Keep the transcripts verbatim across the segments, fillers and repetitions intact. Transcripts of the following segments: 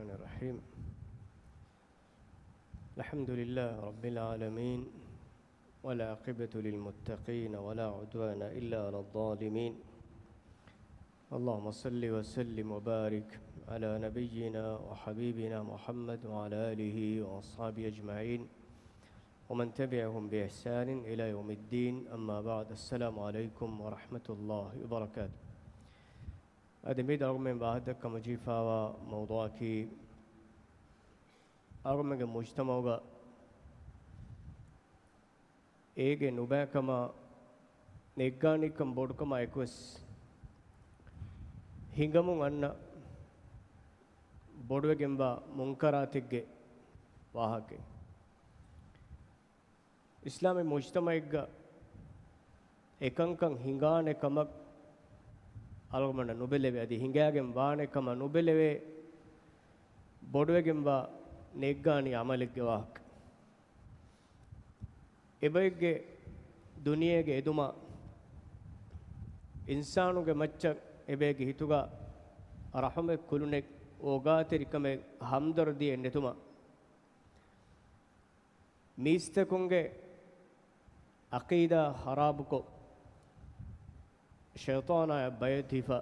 الرحمن الرحيم. الحمد لله رب العالمين، والعاقبة للمتقين، ولا عدوان إلا على الظالمين. اللهم صل وسلم وبارك على نبينا وحبيبنا محمد وعلى آله وأصحابه أجمعين، ومن تبعهم بإحسان إلى يوم الدين. أما بعد، السلام عليكم ورحمة الله وبركاته. އަދި މި ދަރުމެން ވާހަކަ ދައްކަމުން ޖެހިފައިވާ މައުޟޫޢަކީ، އަޅުގަނޑުމެންގެ މުޖްތަމަޢުގަ އޭގެ ނުބައިކަމާ ނޭއްގާނީކަން ބޮޑުކަމާ އެކުވެސް ހިނގަމުން އަންނަ ބޮޑުވެގެންވާ މުންކަރާތެއްގެ ވާހަކައެއް. އިސްލާމީ މުޖްތަމަޢެއްގަ އެކަންކަން ހިނގާނެ ކަމަށް އަޅުގަނޑަށް ނުބެލެވޭ، އަދި ހިނގާގެން ވާނެ ކަމަށް ނުބެލެވޭ ބޮޑުވެގެންވާ ނޭއްގާނީ ޢަމަލެއްގެ ވާހަކަ. އެބައެއްގެ ދުނިޔޭގެ އެދުމަށް އިންސާނުގެ މައްޗަށް އެބައެއްގެ ހިތުގަ ރަޙުމަތް ކުލުނެއް، އޯގާތެރިކަމެއް، ހަމްދަރްދީއެއް ނެތުމަށް މީސްތަކުންގެ ޢަޤީދާ ޚަރާބުކޮށް، ޝައިޠާނާއަށް ބައިޢަތުވެފަ،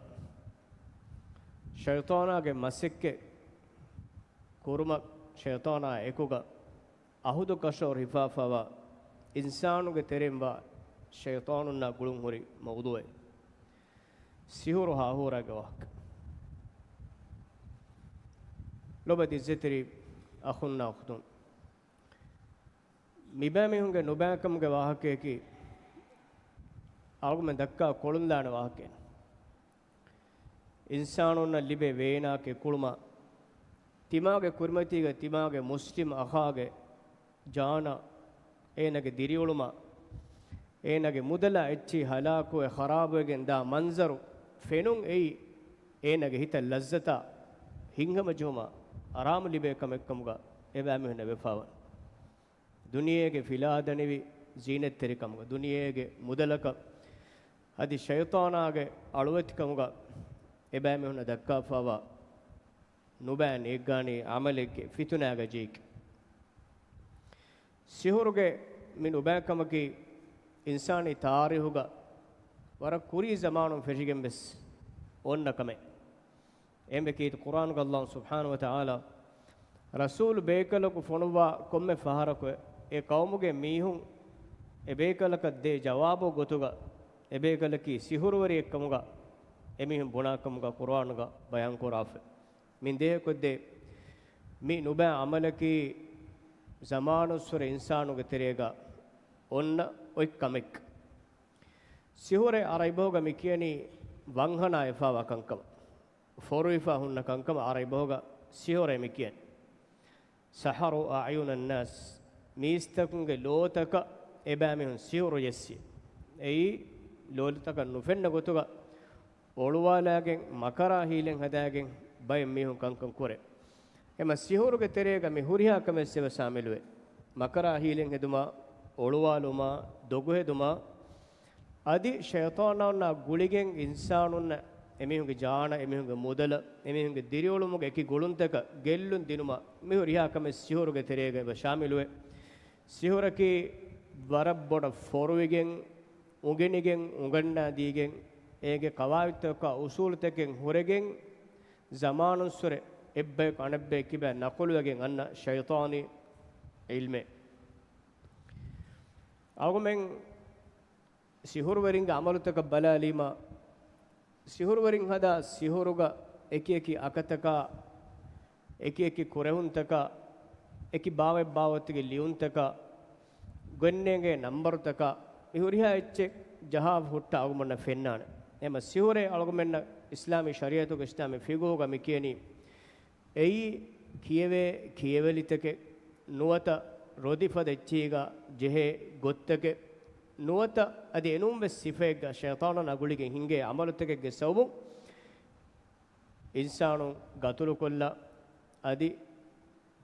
ޝައިޠާނާގެ މަސައްކަތް ކުރުމަށް ޝައިޠާނާ އެކުގަ ޢަހުދު ކަށަވަރު ހިފާފައިވާ އިންސާނުގެ ތެރެއިން ވާ ޝައިޠާނުންނާ ގުޅުން ހުރި މައުޟޫޢެއް. ސިޙުރު ހާހޫރާގެ ވާހަކަ. ލޮބުވެތި އިއްޒަތްތެރި އަޚުންނާ އުޚްތުން، މިބައިމީހުންގެ ނުބައިކަމުގެ ވާހަކަޔަކީ އަޅުގަނޑުމެން ދައްކާ ކޮޅުންދާނެ ވާހަކައެއް. އިންސާނުންނަށް ލިބޭ ވޭނާއެއް އެކުޅުމަށް، ތިމާގެ ކުރިމަތީގަ ތިމާގެ މުސްލިމް އަޚާގެ ޖާނަށް، އޭނާގެ ދިރިއުޅުމަށް، އޭނާގެ މުދަލާ އެއްޗެހި ހަލާކުވެ ޚަރާބުވެގެން ދާ މަންޒަރު ފެނުން އެއީ، އޭނާގެ ހިތަށް ލައްޒަތާ ހިތްހަމަޖެހުމާ އަރާމު ލިބޭ ކަމެއްކަމުގަ އެބައިމީހުންނަށް ވެފައިވަން. ދުނިޔޭގެ ފިލާ ދަނިވި ޒީނަތްތެރިކަމުގަ، ދުނިޔޭގެ މުދަލަކަށް އަދި ޝައިޠާނާގެ އަޅުވެތިކަމުގަ އެބައިމީހުންނަށް ދައްކާފައިވާ ނުބައި ނޭއްގާނީ ޢަމަލެއްގެ ފިތުނާގަ ޖެހިގެން. ސިޙުރުގެ މި ނުބައިކަމަކީ އިންސާނީ ތާރީޚުގަ ވަރަށް ކުރީ ޒަމާނުން ފެށިގެން ވެސް އޮންނަ ކަމެއް. އެހެންވެ ކީރިތި ޤުރްއާނުގަ ﷲ ސުބްޙާނަހޫ ވަތަޢާލާ ރަސޫލު ބޭކަލަކު ފޮނުއްވާ ކޮންމެ ފަހަރަކު އެ ޤައުމުގެ މީހުން އެ ބޭކަލަކަށް ދޭ ޖަވާބު ގޮތުގަ އެ ބޭކަލަކީ ސިޙުރުވެރިއެއްކަމުގަ އެމީހުން ބުނާކަމުގަ ޤުރްއާނުގަ ބަޔާންކުރާފަ. މިން ދޭހަކޮށްދޭ މި ނުބައި ޢަމަލަކީ ޒަމާނުއްސުރެ އިންސާނުގެ ތެރޭގަ އޮންނަ އޮތް ކަމެއް. ސިޙުރޭ ޢަރަބިބަހުގަ މިކިޔަނީ ވަންހަނާ އެފާވާ ކަންކަމަށް. ފޮރުވިފާ ހުންނަ ކަންކަމަށް ޢަރަބިބަހުގަ ސިޙުރޭ މިކިޔަނީ. سحروا أعين الناس، މީސްތަކުންގެ ލޯތަކަށް އެބައިމީހުން ސިޙުރު ޖެއްސި. އެއީ ލޯތަކަށް ނުފެންނަ ގޮތުގަ އޮޅުވާލާގެން، މަކަރާ ހީލެއް ހަދާގެން ބައެއް މީހުން ކަންކަން ކުރޭ. އެމަ ސިޙުރުގެ ތެރޭގަ މި ހުރިހާ ކަމެއް އެބަ ޝާމިލުވޭ. މަކަރާ ހީލެއް ހެދުމާ، އޮޅުވާލުމާ، ދޮގު ހެދުމާ، އަދި ޝައިޠާނާންނާ ގުޅިގެން އިންސާނުންނަށް އެމީހުންގެ ޖާނަށް، އެމީހުންގެ މުދަލަށް، އެމީހުންގެ ދިރިއުޅުމުގެ އެކި ގުޅުންތަކަށް ގެއްލުން ދިނުމަށް މި ހުރިހާ ކަމެއް ސިޙުރުގެ ތެރޭގަ އެބަ ޝާމިލުވޭ. ސިޙުރަކީ ވަރަށް ބޮޑަށް ފޮރުވިގެން، އުނގެނިގެން، އުނގަންނާދީގެން، އޭގެ ޤަވާޢިދުތަކާ އުޞޫލުތަކެއް ހުރެގެން، ޒަމާނުއްސުރެ އެއްބަޔަކު އަނެއްބަޔަކަށް ކިބައިން ނަޤުލުވެގެން އަންނަ ޝައިޠާނީ ޢިލްމެއް. އަޅުގަމެން ސިޙުރުވެރިންގެ ޢަމަލުތަކަށް ބަލާލީމަ، ސިޙުރުވެރިން ހަދާ ސިޙުރުގަ އެކިއެކި އަކަތަކާ، އެކިއެކި ކުރެހުންތަކާ، އެކި ބާވަތްބާވަތުގެ ލިޔުންތަކާ، ގޮތްނޭނގޭ ނަންބަރުތަކާ، މި ހުރިހާ އެއްޗެއް ޖަހާ ހުއްޓާ އަޅުގަނޑަށް ފެންނާނެ. އެމަ ސިޙުރޭ އަޅުގަމެންނަށް އިސްލާމީ ޝަރީޢަތުގަ އިސްލާމީ ފިޤުހުގަ މި ކިޔަނީ، އެއީ ކިޔެވޭ ކިޔެވެލިތަކެއް، ނުވަތަ ރޮދިފަދަ އެއްޗީގަ ޖެހޭ ގޮތްތަކެއް، ނުވަތަ އަދި އެނޫންވެސް ސިފައެއްގަ ޝައިޠާނާން ގުޅިގެން ހިނގޭ ޢަމަލުތަކެއްގެ ސަބަބުން އިންސާނުން ގަތުލުކޮށްލާ، އަދި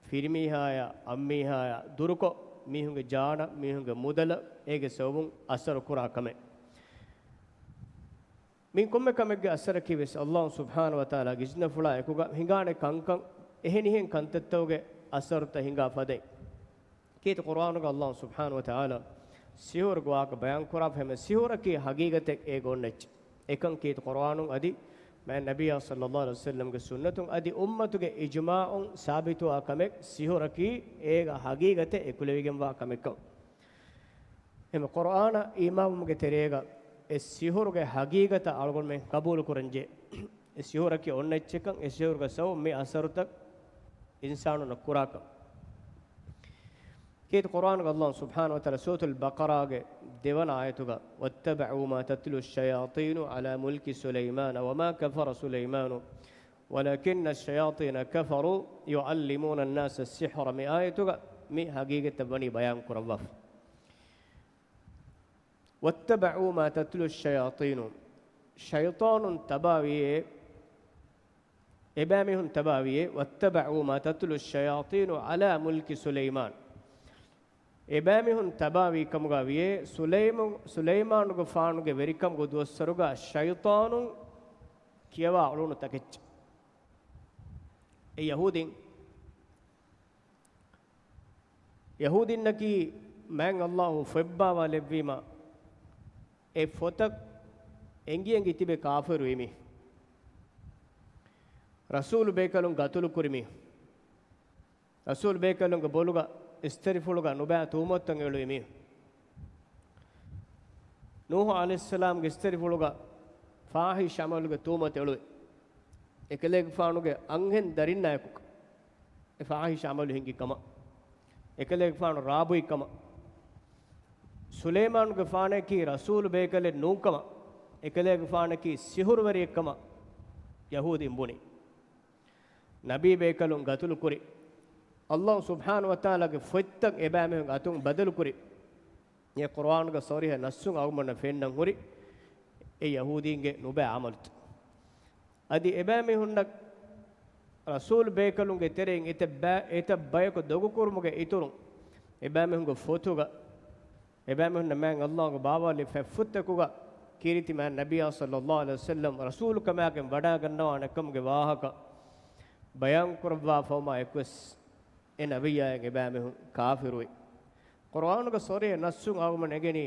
ފިރިމީހާޔާ އަންމީހާޔާ ދުރުކޮށް، މީހުންގެ ޖާނަށް، މީހުންގެ މުދަލަށް އޭގެ ސަބަބުން އަސަރު ކުރާ ކަމެއް. މި ކޮންމެ ކަމެއްގެ އަސަރަކީ ވެސް ﷲ ސުބްޙާނަހޫ ވަތަޢާލާގެ އިޒްނަފުޅާ އެކުގަ ހިނގާނެ ކަންކަން އެހެނިހެން ކަންތައްތަކުގެ އަސަރުތައް ހިނގާ ފަދައިން. ކީރިތި ޤުރްއާނުގަ ﷲ ސުބްޙާނަހޫ ވަތަޢާލާ ސިހުރުގެ ވާހަކަ ބަޔާންކުރާފަ ހަމަ ސިހުރަކީ ހަގީގަތެއް އޭގަ އޮންނަ އެއްޗެއް. އެކަން ކީރިތި ޤުރްއާނުން އަދި މާތް ނަބިއްޔާ ޞައްލައްލާހު ޢަލައިހި ވަސައްލަމްގެ ސުންނަތުން އަދި އުއްމަތުގެ އިޖްމާޢުން ސާބިތުވާ ކަމެއް ސިހުރަކީ އޭގަ ހަގީގަތެއް އެކުލެވިގެންވާ ކަމެއްކަން. އެހެން ޤުރްއާނަށް އީމާންވުމުގެ ތެރޭގަ އެ ސިހުރުގެ ހަގީގަތަށް އަޅުގަނޑުމެން ޤަބޫލުކުރަންޖެހޭ. އެ ސިހުރަކީ އޮންނަ އެއްޗެއްކަން، އެ ސިހުރުގެ ސަބަބުން މި އަސަރުތައް އިންސާނުންނަށް ކުރާކަން. ކީރިތި ޤުރްއާނުގަ ﷲ ސުބްޙާނަހޫ ވަތަޢާލާ ސޫރަތުލް ބަޤަރާގެ ދެވަނަ އާޔަތުގަ، "وَاتَّبَعُوا مَا تَتْلُو الشَّيَاطِينُ عَلَىٰ مُلْكِ سُلَيْمَانَ وَمَا كَفَرَ سُلَيْمَانُ وَلَٰكِنَّ الشَّيَاطِينَ كَفَرُوا يُعَلِّمُونَ النَّاسَ السِّحْرَ" މި އާޔަތުގަ މި ހަގީގަތްތައް ވަނީ ބަޔާންކުރައްވާފަ. "وَاتَّبَعُوا مَا تَتْلُو الشَّيَاطِينُ" ޝައިޠާނުން ތަބާވިއޭ، އެބައިމީހުން ތަބާވިއޭ، "وَاتَّبَعُوا مَا تَتْلُو الشَّيَاطِينُ عَلَىٰ مُلْكِ سُلَيْمَانَ" އެބައިމީހުން ތަބާވީ ކަމުގަ ވިޔޭ، ސުލައިމު-، ސުލައިމާނުގެފާނުގެ ވެރިކަމުގެ ދުވަސްވަރުގަ ޝައިޠާނުން ކިޔަވާ އުޅުނު ތަކެއްޗެއް. އެ ޔަހޫދީން، ޔަހޫދީންނަކީ މާތް ﷲ ފޮތްބާވާލެއްވީމަ، އެ ފޮތަށް އެނގި އެނގި ތިބެ ކާފިރުވީ މީ. ރަސޫލު ބޭކަލުން ގަތުލު ކުރި މީ. ރަސޫލު ބޭކަލުންގެ ބޮލުގަ އިސްތެރިފުޅުގަ ނުބައި ތުހުމަތުތައް އެޅުވި މީ. ނޫޙު ޢަލައިހިއްސަލާމްގެ އިސްތެރިފުޅުގަ ފާޙިޝް ޢަމަލުގެ ތުހުމަތު އެޅުވި. އެކަލޭގެފާނުގެ އަންހެން ދަރިންނާއެކު އެ ފާޙިޝް ޢަމަލު ހިނގި ކަމަށް، އެކަލޭގެފާނު ރާބުއި ކަމަށް، ސުލައިމާނުގެފާނަކީ ރަސޫލު ބޭކަލެއް ނޫން ކަމަށް، އެކަލޭގެފާނަކީ ސިހުރުވެރިއެއް ކަމަށް ޔަހޫދީން ބުނި. ނަބީ ބޭކަލުން ގަތުލު ކުރި. ﷲ ސުބްޙާނަހޫ ވަތަޢާލާގެ ފޮތްތައް އެބައިމީހުންގެ އަތުން ބަދަލު ކުރި. އެ ޤުރްއާނުގެ ޞަރީޙަ ނައްޞުން އަޅުގަނޑަށް ފެންނަން ހުރި އެ ޔަހޫދީންގެ ނުބައި ޢަމަލުތައް. އަދި އެބައިމީހުންނަށް ރަސޫލު ބޭކަލުންގެ ތެރެއިން އެތައް ބަ-، އެތައް ބަޔަކު ދޮގުކުރުމުގެ އިތުރުން، އެބައިމީހުންގެ ފޮތުގަ، އެބައިމީހުންނަށް މާތް ﷲ ގެ ބާވާލި ފޮތްފުށްތަކުގަ ކީރިތި މާތް ނަބިއްޔާ ޞައްލައްލާހު ޢަލައިހި ވަސައްލަމް ރަސޫލުކަމާގެން ވަޑައިގަންނަވާނެ ކަމުގެ ވާހަކަ ބަޔާންކުރައްވާފައިވުމާ އެކުވެސް އެ ނަބިއްޔާއަށް އެބައިމީހުން ކާފިރުވި. ޤުރްއާނުގެ ޞަރީޙަ ނައްޞުން އަޅުގަނޑުމެން އެނގެނީ،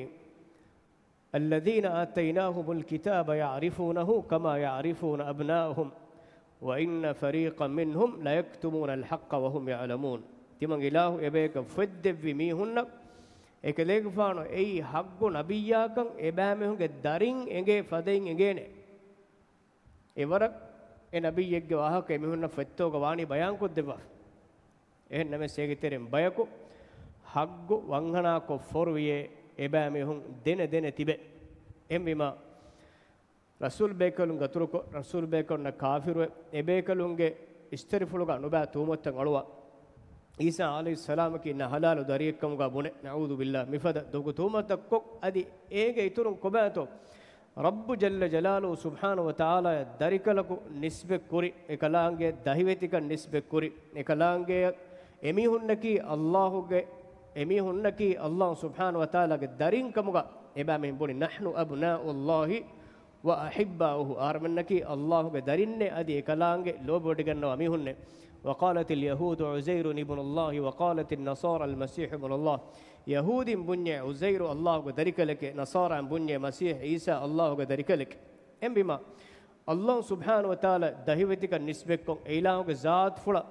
"الَّذِينَ آتَيْنَاهُمُ الْكِتَابَ يَعْرِفُونَهُ كَمَا يَعْرِفُونَ أَبْنَاءَهُمْ وَإِنَّ فَرِيقًا مِّنْهُمْ لَيَكْتُمُونَ الْحَقَّ وَهُمْ يَعْلَمُونَ" ތިމަން އިލާހު އެބަޔަކަށް ފޮތް ދެއްވި މީހުންނަށް އެކަލޭގެފާނު އެއީ ޙައްޤު ނަބިއްޔާކަން އެބައިމީހުންގެ ދަރިން އެނގޭ ފަދައިން އެނގޭނެ. އެވަރަށް އެ ނަބިއްޔެއްގެ ވާހަކަ އެމީހުންނަށް ފޮތްތަކުގަ ވާނީ ބަޔާންކޮށްދެއްވާފަ. އެހެން ނަމަވެސް އޭގެ ތެރެއިން ބަޔަކު ޙައްޤު ވަންހަނާކޮށް ފޮރުވިޔޭ އެބައިމީހުން ދެނެ ދެނެ ތިބެ. އެހެންވީމާ، ރަސޫލު ބޭކަލުން ގަތުރުކޮށް، ރަސޫލު ބޭކަލުންނަށް ކާފިރުވެ، އެބޭކަލުންގެ އިސްތެރިފުޅުގަ ނުބައި ތުހުމަތުތައް އަޅުވާ، ޢީސާ ޢަލައިހިއްސަލާމަކީ ނަހަލާލު ދަރިއެއްކަމުގަ ބުނެ، ނަޢޫޛުބިﷲ، މިފަދަ ދޮގު ތުހުމަތަކު އަދި އޭގެ އިތުރުން ކޮބާތޯ ރައްބު ޖައްލަ ޖަލާލުހު ސުބްޙާނަހު ވަތަޢާލާއަށް ދަރިކަލަކު ނިސްބަތް ކުރި، އެކަލާނގެ ދަހިވެތިކަން ނިސްބަތް ކުރި، އެކަލާނގެ އެމީހުންނަކީ ﷲ ގެ، އެމީހުންނަކީ ﷲ ސުބްޙާނަހު ވަތަޢާލާގެ ދަރިން ކަމުގަ އެބައިމީހުން ބުނި، "نَحْنُ أَبْنَاءُ اللَّهِ وَأَحِبَّاؤُهُ" އަހަރުމެންނަކީ ﷲ ގެ ދަރިންނޭ އަދި އެކަލާނގެ ލޯބިވޮޑިގަންނަވާ މީހުންނޭ. "وَقَالَتِ الْيَهُودُ عُزَيْرٌ ابْنُ اللَّهِ وَقَالَتِ النَّصَارَى الْمَسِيحُ ابْنُ اللَّهِ" ޔަހޫދީން ބުންޏޭ ޢުޒައިރު ﷲ ގެ ދަރިކަލެކޭ، ނަޞާރާއިން ބުންޏޭ މަސީޙް ޢީސާ ﷲ ގެ ދަރިކަލެކޭ. އެހެންވީމާ، ﷲ ސުބްޙާނަހު ވަތަޢާލާ ދަހިވެތިކަން ނިސްބަތްކޮށް، އެ އިލާހުގެ ޒާތުފުޅަށް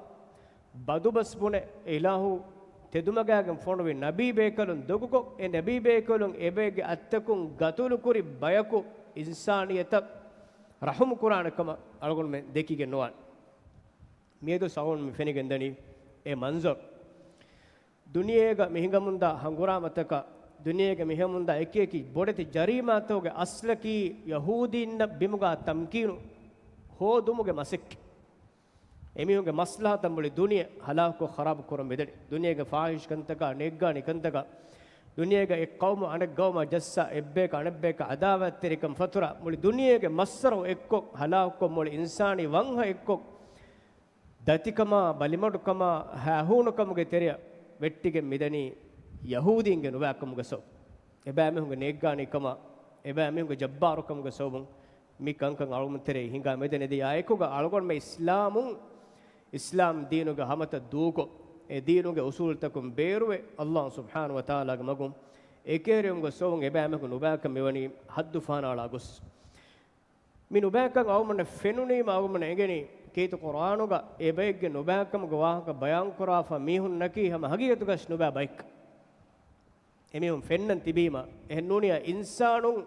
ބަދުބަސް ބުނެ، އެ އިލާހު ތެދުމަގާގެން ފޮނުވި ނަބީ ބޭކަލުން ދޮގުކޮށް، އެ ނަބީ ބޭކަލުން އެބައެއްގެ އަތްތަކުން ގަތުލުކުރި ބަޔަކު އިންސާނިއްޔަތަށް ރަޙުމު ކުރާނެ ކަމަށް އަޅުގަނޑުމެން ދެކިގެން ނުވާނެ. މިއަދު އަޅުގަނޑުމެން ފެނިގެންދަނީ އެ މަންޒަރު. ދުނިޔޭގަ މި ހިނގަމުންދާ ހަނގުރާމަތަކަށް، ދުނިޔޭގަ މި ހިނގަމުންދާ އެކި އެކި ބޮޑެތި ޖަރީމާތަކުގެ އަސްލަކީ ޔަހޫދީންނަށް ބިމުގަ ތަމްކީނު ހޯދުމުގެ މަސައްކަތް. އެމީހުންގެ މަސްލަހަތަށް މުޅި ދުނިޔެ ހަލާކުކޮށް ޚަރާބު ކުރަން މިދަނީ. ދުނިޔޭގެ ފާޙިޝް ކަންތަކާ، ނޭއްގާނީ ކަންތަކާ، ދުނިޔޭގަ އެއް ޤައުމު އަނެއް ޤައުމާ ޖައްސާ، އެއްބަޔަކަށް އަނެއްބަޔަކަށް ޢަދާވާތްތެރިކަން ފަތުރާ، މުޅި ދުނިޔޭގެ މައްސަރު އެއްކޮށް، ހަލާކުކޮށް، މުޅި އިންސާނީ ވަންހަ އެއްކޮށް، ދަތިކަމާ، ބަލިމަޑުކަމާ، ހާހޫނުކަމުގެ ތެރެއަށް ވެއްޓިގެން މިދަނީ ޔަހޫދީންގެ ނުބައިކަމުގެ ސަބަބުން. އެބައިމީހުންގެ ނޭއްގާނީކަމާ، އެބައިމީހުންގެ ޖައްބާރުކަމުގެ ސަބަބުން މި ކަންކަން އަޅުގަނޑު ތެރެއިން ހިނގާ މިދަނީ. ދެން އާއެކުގަ އަޅުގަނޑުމެން އިސްލާމުން އިސްލާމް ދީނުގެ ހަމަތައް ދޫކޮށް، އެ ދީނުގެ އުސޫލުތަކުން ބޭރުވެ، އައްލާހު ސުބްޙާނަހު ވަތަޢާލާގެ މަގުން އެކޭރިވުމުގަ ސޮވުން އެބައިމީހަކު ނުބައިކަން މިވަނީ ހައްދު ފަހަނައަޅާ ގޮސް. މި ނުބައިކަން އަޅުގަނޑަށް ފެނުނީމަ އަޅުގަނޑަށް އެނގެނީ ކީރިތި ޤުރްއާނުގަ އެބައެއްގެ ނުބައިކަމުގެ ވާހަކަ ބަޔާންކުރާފަ މީހުންނަކީ ހަމަ ހަގީގަތުގަސް ނުބައި ބައެއްކަން. އެމީހުން ފެންނަން ތިބީމަ، އެހެން ނޫނިޔާ އިންސާނުން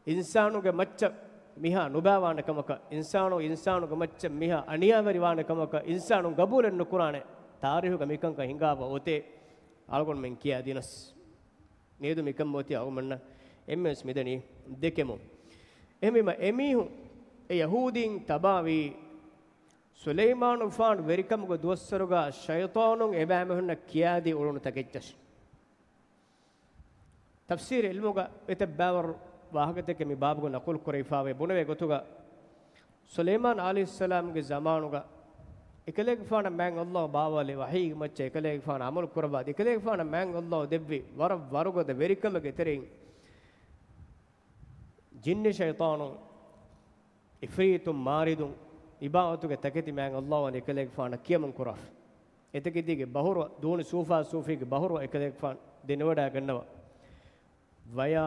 އިންސާނުގެ މައްޗަށް މިހާ ނުބައިވާނެ ކަމަކަށް، އިންސާނު އިންސާނުގެ މައްޗަށް މިހާ އަނިޔާވެރިވާނެ ކަމަކަށް، އިންސާނުން ގަބޫލެއް ނުކުރާނެ ތާރީހުގަ މިކަންކަން ހިނގާފަ އޮތޭ އަޅުގަނޑުމެން ކިޔާދިނަސް. މިއަދު މިކަން އޮތީ އަޅުގަނޑަށް އެންމެވެސް މިދަނީ ދެކެމުން. އެހެންވީމަ އެމީހުން އެ ޔަހޫދީން ތަބާވީ ސުލައިމާނުގެފާނު ވެރިކަމުގެ ދުވަސްވަރުގަ ޝައިޠާނުން އެބައިމީހުންނަށް ކިޔާދީ އުޅުނު ތަކެއްޗަށް. ތަފްސީރު އިލްމުގަ އެތައް ބައިވަރު ވާހަކަތަކެއް މި ބާބުގަ ނަޤުލު ކުރެވިފާވޭ. ބުނެވޭ ގޮތުގަ، ސުލައިމާނު ޢަލައިހިއްސަލާމްގެ ޒަމާނުގަ އެކަލޭގެފާނަށް މާތް އައްލާހު ބާވާލި ވަޙީގެ މައްޗަށް އެކަލޭގެފާނު ޢަމަލު ކުރައްވާ، އެކަލޭގެފާނަށް މާތް އައްލާހު ދެއްވި ވަރަށް ވަރުގަދަ ވެރިކަމެއްގެ ތެރެއިން ޖިންނި ޝައިޠާނުން އިފްރީތުން މާރިދުން އިބާވަތުގެ ތަކެތި މާތް އައްލާހު ވަނީ އެކަލޭގެފާނަށް ކިޔަމަން ކުރާފަ. އެތަކެތީގެ ބަހުރު ދޫނި ސޫފާ ސޫފީގެ ބަހުރު އެކަލޭގެފާނު ދެނެވަޑައިގަންނަވާ. ވަޔާ،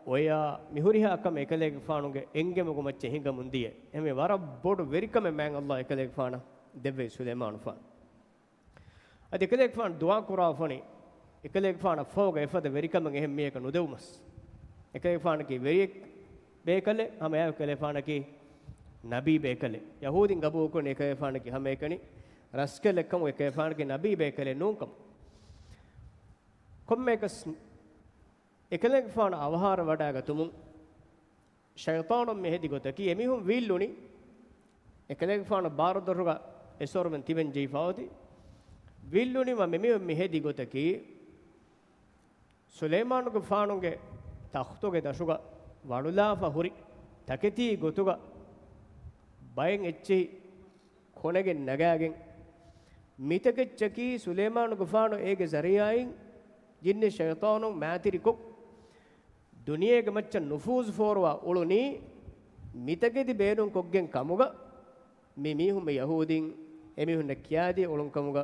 އޮޔާ، މި ހުރިހާ ކަމެއް އެކަލޭގެފާނުގެ އެންގެމުގެ މައްޗަށް ހިނގަމުން ދިޔަ. އެހެންވެ ވަރަށް ބޮޑު ވެރިކަމެއް މާތް އައްލާހު އެކަލޭގެފާނަށް ދެއްވެ ސުލައިމާނުފާނު. އަދި އެކަލޭގެފާނު ދުޢާ ކުރާފަނި، އެކަލޭގެފާނަށް ފަހުގަ އެފަދަ ވެރިކަމެއް އެހެން މީހަކަށް ނުދެވުމަސް. އެކަލޭގެފާނަކީ ވެރިއެއް ބޭކަލެއް، ހަމައެއާއެކު އެކަލޭގެފާނަކީ ނަބީ ބޭކަލެއް. ޔަހޫދީން ގަބޫލުކުރަނީ އެކަލޭގެފާނަކީ ހަމައެކަނި ރަސްކަލެއްކަމުގަ އެކަލޭގެފާނަކީ ނަބީ ބޭކަލެއް ނޫންކަމަށް. ކޮންމެއަކަސް އެކަލޭގެފާނު އަވަހާރަވަޑައިގަތުމުން ޝައިޠާނުން މި ހެދި ގޮތަކީ އެމީހުން ވީއްލުނީ އެކަލޭގެފާނު ބާރުދޮށުގަ އެސޮރުމެން ތިބެން ޖެހިފަ އޮތީ. ވީއްލުނީމަ މިމީހުން މި ހެދި ގޮތަކީ ސުލައިމާނުގެފާނުގެ ތަޚްތުގެ ދަށުގަ ވަޅުލާފަ ހުރި ތަކެތީ ގޮތުގަ ބައެއް އެއްޗެހި ކޮނެގެން ނަގާގެން، މިތަކެއްޗަކީ ސުލައިމާނުގެފާނު އޭގެ ޒަރީޢާއިން ޖިންނި ޝައިޠާނުން މާތިރިކޮށް، ދުނިޔޭގެ މައްޗަށް ނުފޫޒު ފޯރުވާ އުޅުނީ، މިތަކެތި ބޭނުންކޮށްގެން ކަމުގަ، މި މީހުން މި ޔަހޫދީން އެމީހުންނަށް ކިޔާދީ އުޅުން ކަމުގަ